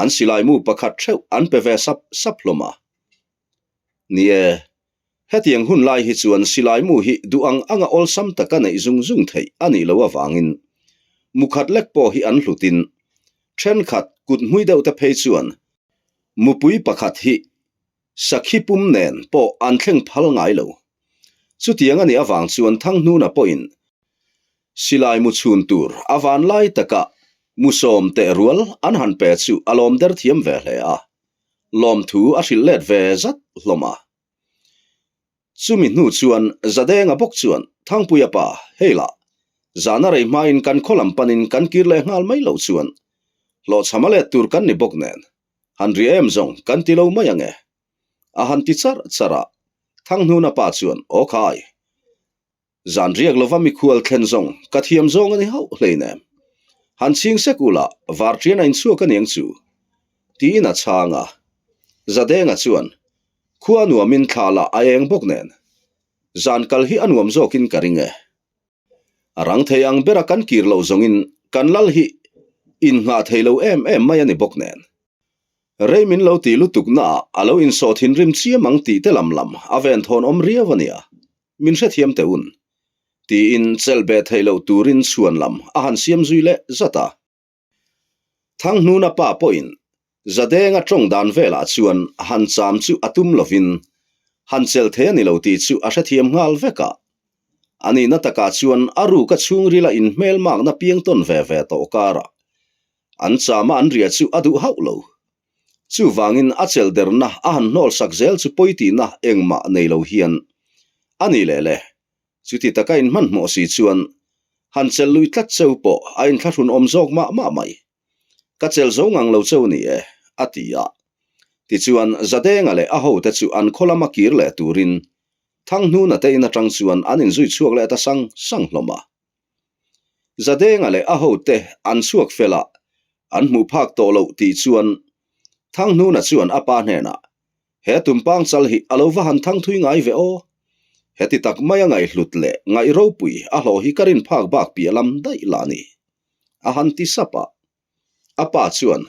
an silai mu pakhat theuh an pe ve sap sap hlawm a. Ni e, hetiang hun lai hi chuan silai mu hi duh ang anga awlsam taka neih zung zung theih a nih loh avangin mu khat lek pawh hi an hlutin thenkhat kut hmui deuh te phei chuan Mupui pakhat hi sakhi pum nen pawh an thleng phal ngai lo. Chutiang a nih avang chuan Thanghnuna pawhin silai mu chhun tur a van lai taka mu sawm teh rual an han pe chu a lawm der thiam ve hle a, lawmthu a hrilh let ve zat hlawm a. Chumi hnu chuan Zadenga bawk chuan Thangpuia pa, hei lah, zana rei hmain kan khaw lam panin kan kir leh nghal mai loh chuan hlawhchham a let tur kan ni bawk nen, han ri em zawng kan ti lo mai ange. A han ti charh charh a, Thanghnuna pa chuan, Aw khai, Zan riak lova mikhual thlen zawng ka thiam zawng a ni hauh hleinem. Han chhing sek ula varṭian a inchhuak a niang chu. Tiin a chhang a. Zadenga chuan, Khua nuamin thla lah a eng bawk nen. Zan kal hi a nuam zawkin ka ring e. A rang thei ang bera kan kir loh zawngin kan lal hi innghah thei lo em em mai a ni bawk nen. Rei min lo ti lutuk naah a lo insawh thinrim chiam ang tih te lam lam a venthawn awm riau a nia. Min hrethiam teh un. Tiin chelh beh theih loh turin chhuan lam a han siam zui leh zat a. Thanghnuna pa pawhin Zadenga tawng dan velah chuan han cham chu a tum lovin han chelh thei a ni lo tih chu a hrethiam nghal vek a. A nihna takah chuan a ruka chhungrila inhmelmakna piang tawn ve ve tawh karah an chama an ria chu a duh hauh lo. Chuvangin a chelh derna a han hnawl sak zel chu pawi tihna engmah nei lo hian a ni leh le. Chuti taka inhmanhmawh si chuan han chelh lui tlat cheu pawh a inthlahrun awm zawk mah mah mai. Ka chelh zo ngang lo cheu ni e, a ti a. Tichuan Zadenga leh a hote chu an khaw lama kir leh turin Thanghnuna te in atang chuan an inzui chhuak leh ta sang sang hlawm a. Zadenga leh a hote an chhuak fel a, an hmuh phak tawh loh tih chuan Thanghnuna chuan a pa hnenah, He tumpang chal hi a lo va han thang thui ngai ve aw. Heti tak maia ngaihhlut leh ngaih ropui a hlawh hi ka rin phak bak piah lam daih lah a ni, a han ti sap a. A pa chuan,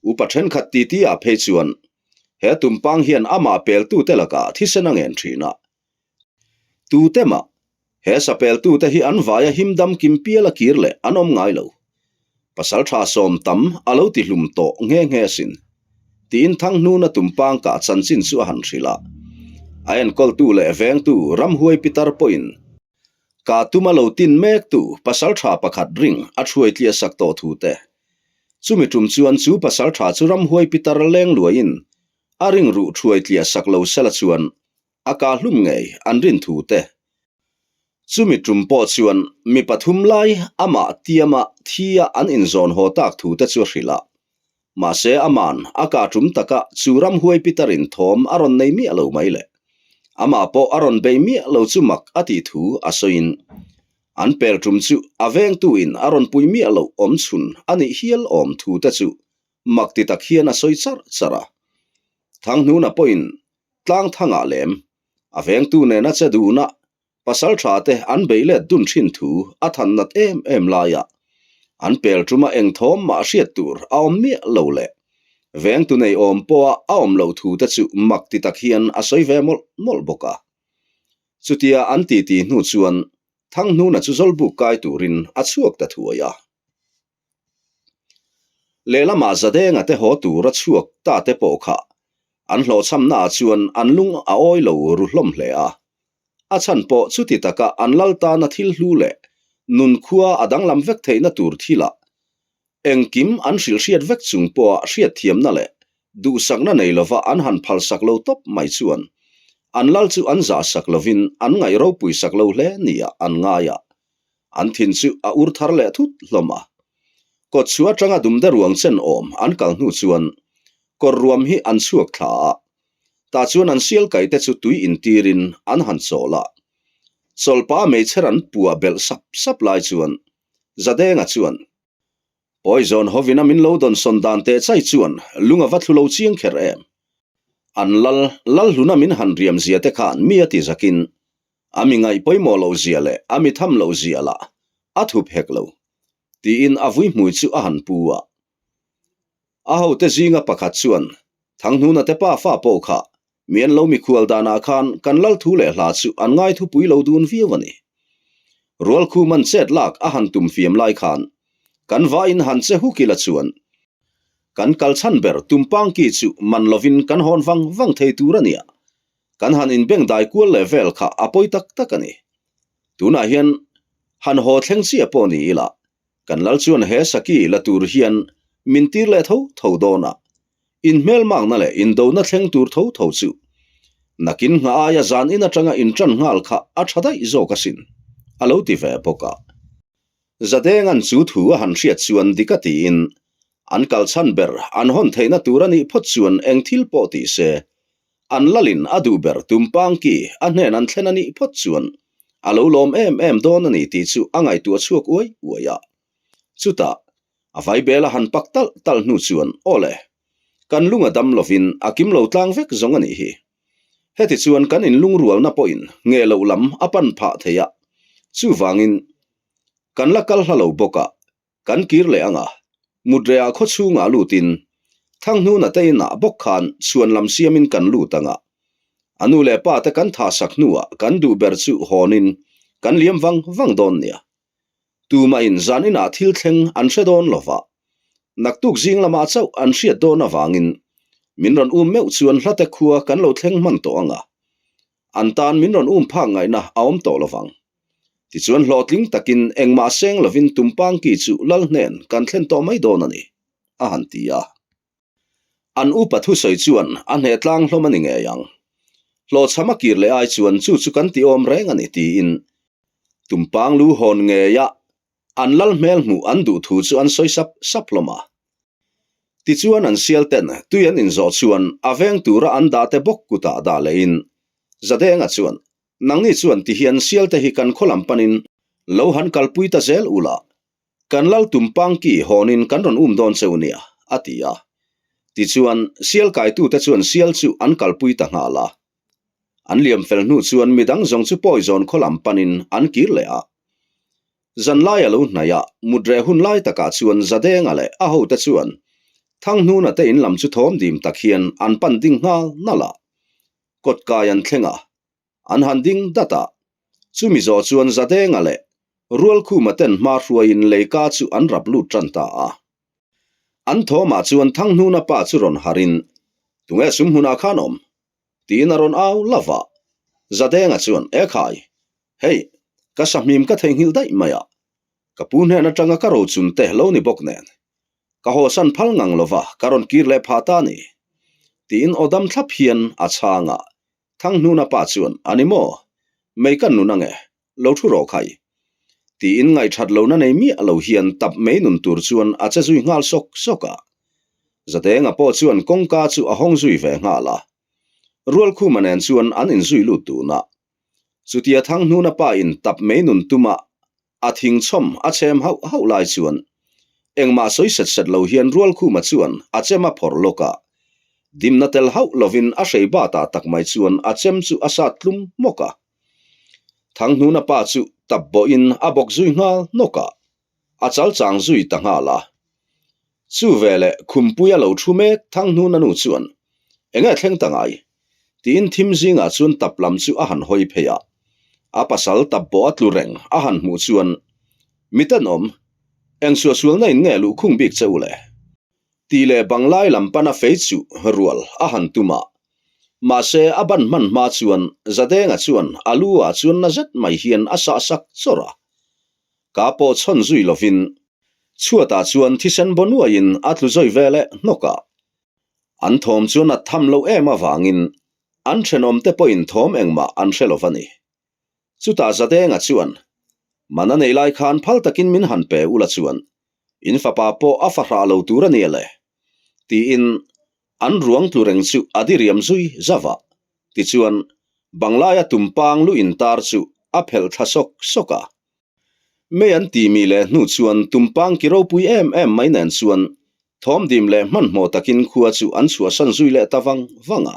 Upa thenkhat titi ah phei chuan he tumpang hian amah peltute lakah thisen a ngen thin a, Tute mah, he sapeltute hi an vaia him dam kim pial a kir leh an awm ngai lo. Pasal tha sawm tam a lo ti hlum tawh nghe nghe asin. Tiin Thanghnuna tumpang kah chanchin chu a han hrilh a. A enkawltu leh vengtu ramhuai pitar pawhin kah tum a lo tin mektu pasal tha pakhat ring a thuai tliah sak tawh thu te. Chumi tum chuan chu pasal tha chu ramhuai pitar leng luaiin a ring ruh thuai tliah sak lo sela chuan a kah hlum ngei an rin thu te. Chumi tum pawh chuan mi pathum lai amah tiama thia an inzawn haw tak thu te chu a hrilh a. Mahse aman a kah tum taka chu ramhuai pitarin thawm a rawn nei miah lo mai le. Amah pawh a rawn bei miah lo chu mak a tih thu a sawiin an pel tum chu a vengtuin a rawn pui miah loh awm chhun a nih hial awm thu te chu mak ti tak hian a sawi charh charh a. Thanghnuna pawhin tlang thangah lem a vengtu nena che duhna Pasal tha te an beih let dun thin thu a than nat em em laia an pel tuma eng thawm mah hriat tur a awm miah lo leh vengtu nei awm pawha a awm loh thu te chu mak ti tak hian a sawi ve mawlh mawlh bawk a. Chutia an titi hnu chuan Thanghnuna chu Zawlbuk kai turin a chhuak ta thuai a. Lehlamah Zadenga te haw tur a chhuak ta te pawh kha an hlawhchhamnaah chuan an lung a awi lo ru hlawm hle a. A chhan pawh chuti taka an lal tana thil hlu leh nunkhua a danglam vek theihna tur thilah engkim an hrilhhriat vek chung pawha hriatthiamna leh duhsakna nei lova an han phalsak lo tawp mai chuan an lal chu an zahsak lovin an ngaih ropuisak lo hle nia an ngai a. An thin chu a ur thar leh thut hlawm a. Kawtchhuah atanga dumde ruang chen awm an kal hnu chuan kawr ruam hi an chhuak thla a. Tah chuan an sial kaite chu tui intirin an han chawl a. Chawlhpa meichher an puah belh sap sap lai chuan Zadenga chuan, Poison hovin a min lo dawnsawn dan teh chai chuan lung a va thlu lo chiang kher em? An lal, Lalhluna min han riam zia te khan mi a ti zakin A mi ngaih pawimawh loh zia leh a mi tham loh zia lah a thup hek lo, tiin a vui hmui chu a han pu a. A hote zinga pakhat chuan, Thanghnuna te pa fa pawh kha mi an lo mikhual danah khan kan lal thu leh hla chu an ngai thupui lo dun viau a ni. Rualkhuman chet lak a han tum fiam lai khan kan vaiin han che huk ila chuan kan kal chhan ber Tumpangki chu man lovin kan hawn vang vang thei tur a nia. Kan han inbeng dai kual leh vel kha a pawi tak tak a ni. Tunah hian han haw thleng chiah pawh ni ila, kan lal chuan he saki la tur hian min tir leh tho tho dawn a, inhmelmakna leh indona thleng tur tho tho chu nakin nghah aia zan in atanga intan nghal kha a tha daih zawk asin, a lo ti ve bawk a. Zadenga'n chu thu a han hriat chuan dik a tiin, an kal chhan ber an hawn theihna tur a nih phawt chuan eng thil pawh ti se, An lalin a duh ber Tumpangki a hnen an thlen a nih phawt chuan a lo lawm em em dawn a ni tih chu a ngaihtuah chhuak uai uai a. Chutah, a vaibel a han pak talh talh hnu chuan, Aw le, kan lung a dam lovin a kim lo tlang vek zawng a nih hi. Heti chuan kan inlungrualna pawhin nge loh lam a pan phah thei a, chuvangin kan la kal hla lo bawk a, Kan kir leh ang a, Mutreah khaw chhungah lutin Thanghnuna te inah bawk khan chhuan lam siamin kan lut ang a. A nu leh pa te kan thah sak hnuah kan duh ber chu hawnin kan liam vang vang dawn nia. Tumahin zan inah thil thleng an hre dawn lo va, naktuk zing lamah chauh an hriat dawn avangin min rawn um meuh chuan hlate khua kan lo thleng hman tawh ang a, an tan min rawn um phak ngaihna a awm tawh lo vang. Tichuan hlawhtling takin engmah seng lovin Tumpangki chu lal hnen kan thlen tawh mai dawn a ni, a han ti a. An upa thusawi chuan a hneh tlang hlawm a ni ngei ang. Hlawhchham a kir leh ai chuan chu chu kan ti awm reng a ni tiin Tumpang lu hawn ngeia an lal hmel hmuh an duh thu chu an sawi sap sap hlawm a. Tichuan an sial ten tui an inzawh chuan a veng tura an dah te bawk kutah dah lehin Zadenga chuan Nangni chuan ti hian sialte hi kan khaw lam panin lo han kalpui ta zel ula, kan lal Tumpangki hawnin kan rawn um dawn cheu nia, a ti a. Tichuan, sial kaitute chuan sial chu an kalpui ta nghal a. An liam fel hnu chuan midang zawng chu Pawizawn khaw lam panin an kir leh a. Zanlai a lo hnaih a, mut reh hun lai takah chuan Zadenga leh a hote chuan Thanghnuna te in lam chu thawm dim tak hian an pan ding nghal nalh a. Kawtkai an thleng a, an han ding dat a. Chumi zawh chuan Zadenga leh Rualkhuma ten hma hruaiin leika chu an rap lut tan ta a. An thawmah chuan Thanghnuna pa chu rawn harin, Tunge sum hmunah khan awm? tiin a rawn au la va. Zadenga chuan, Ekhai, hei, ka sahmim ka theihnghilh daih mai a, ka pu hnen atanga ka rochun te lo ni bawk nen, Ka hawsan phal ngang lova ka rawn kir leh phah ta ni. Tiin aw dam thlap hian a chhang a, Thanghnuna pa chuan, A ni maw? Mei ka nun ange, lo thu rawh khai. Tiin ngaihthat lohna nei miah lo hian tap mei nun tur chuan a che zui nghal sawk sawk a. Zadenga pawh chuan kawngka chu a hawng zui ve nghal a. Rualkhuma nen chuan an inzui lut dun a. Chutia Thanghnuna pa in tap mei nun tuma a thing chhawm a chhem hauh hauh lai chuan engmah sawi set set lo hian Rualkhuma chuan a chem a phawrh lawk a. Dimna tel hauh lovin a hrei batah tak mai chuan a chem chu a sat tlum hmawk a. Thanghnuna pa chu tap bawhin a bawk zui nghal hnawk a. A chal chang zui ta nghal a. Chu veleh khumpuia lo thu mek Thanghnuna nu chuan, Enge thleng ta ngai? tiin thim zingah chuan tap lam chu a han hawi phei a. A pasal tap pawh a tlu reng a han hmuh chuan, Mi tenawm, eng suahsualna in nge luhkhung bik che u le? Tih leh banglai lam pana fei chuh rual a han tum a. Mahse a ban hman hma chuan Zadenga chuan a lu ah chuan na zet mai hian a sah sak chawrh a. Ka pawh chhawn zui lovin chhuatah chuan thisen baw nuaiin a tlu zawi ve leh hnawk a. An thawm chuan a tham loh em avangin an thenawmte pawhin thawm engmah an hre lo va ni. Chutah Zadenga chuan, Man a nei lai khan phal takin min han pe ula chuan in fapa pawh a fahrah lo tur a nia le, tiin an ruang tlu reng chu a diriam zui zauh a. Tichuan, Banglaia tumpang lu intar chu a phelh thla sawk sawk a. Mei an ti mi leh hnu chuan tumpang ki ropui em em mai nen chuan thawmdim leh hmanhmawh takin khua chu an chhuahsan zui leh ta vang vang a.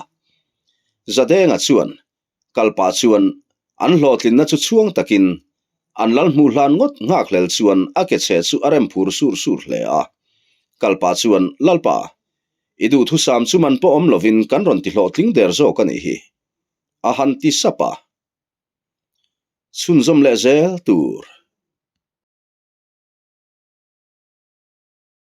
Zadenga chuan kalpah chuan an hlawhtlinna chu chhuang takin an lal hmuh hlan ngawt nghakhlel chuan a ke chhe chu a rem phur sur sur hle a. Kalpah chuan, Lalpa, i duhthusam chu man pawh awm lovin kan rawn ti hlawhtling der zawk a nih hi, a han ti sap a. Chhunzawm leh zel tur.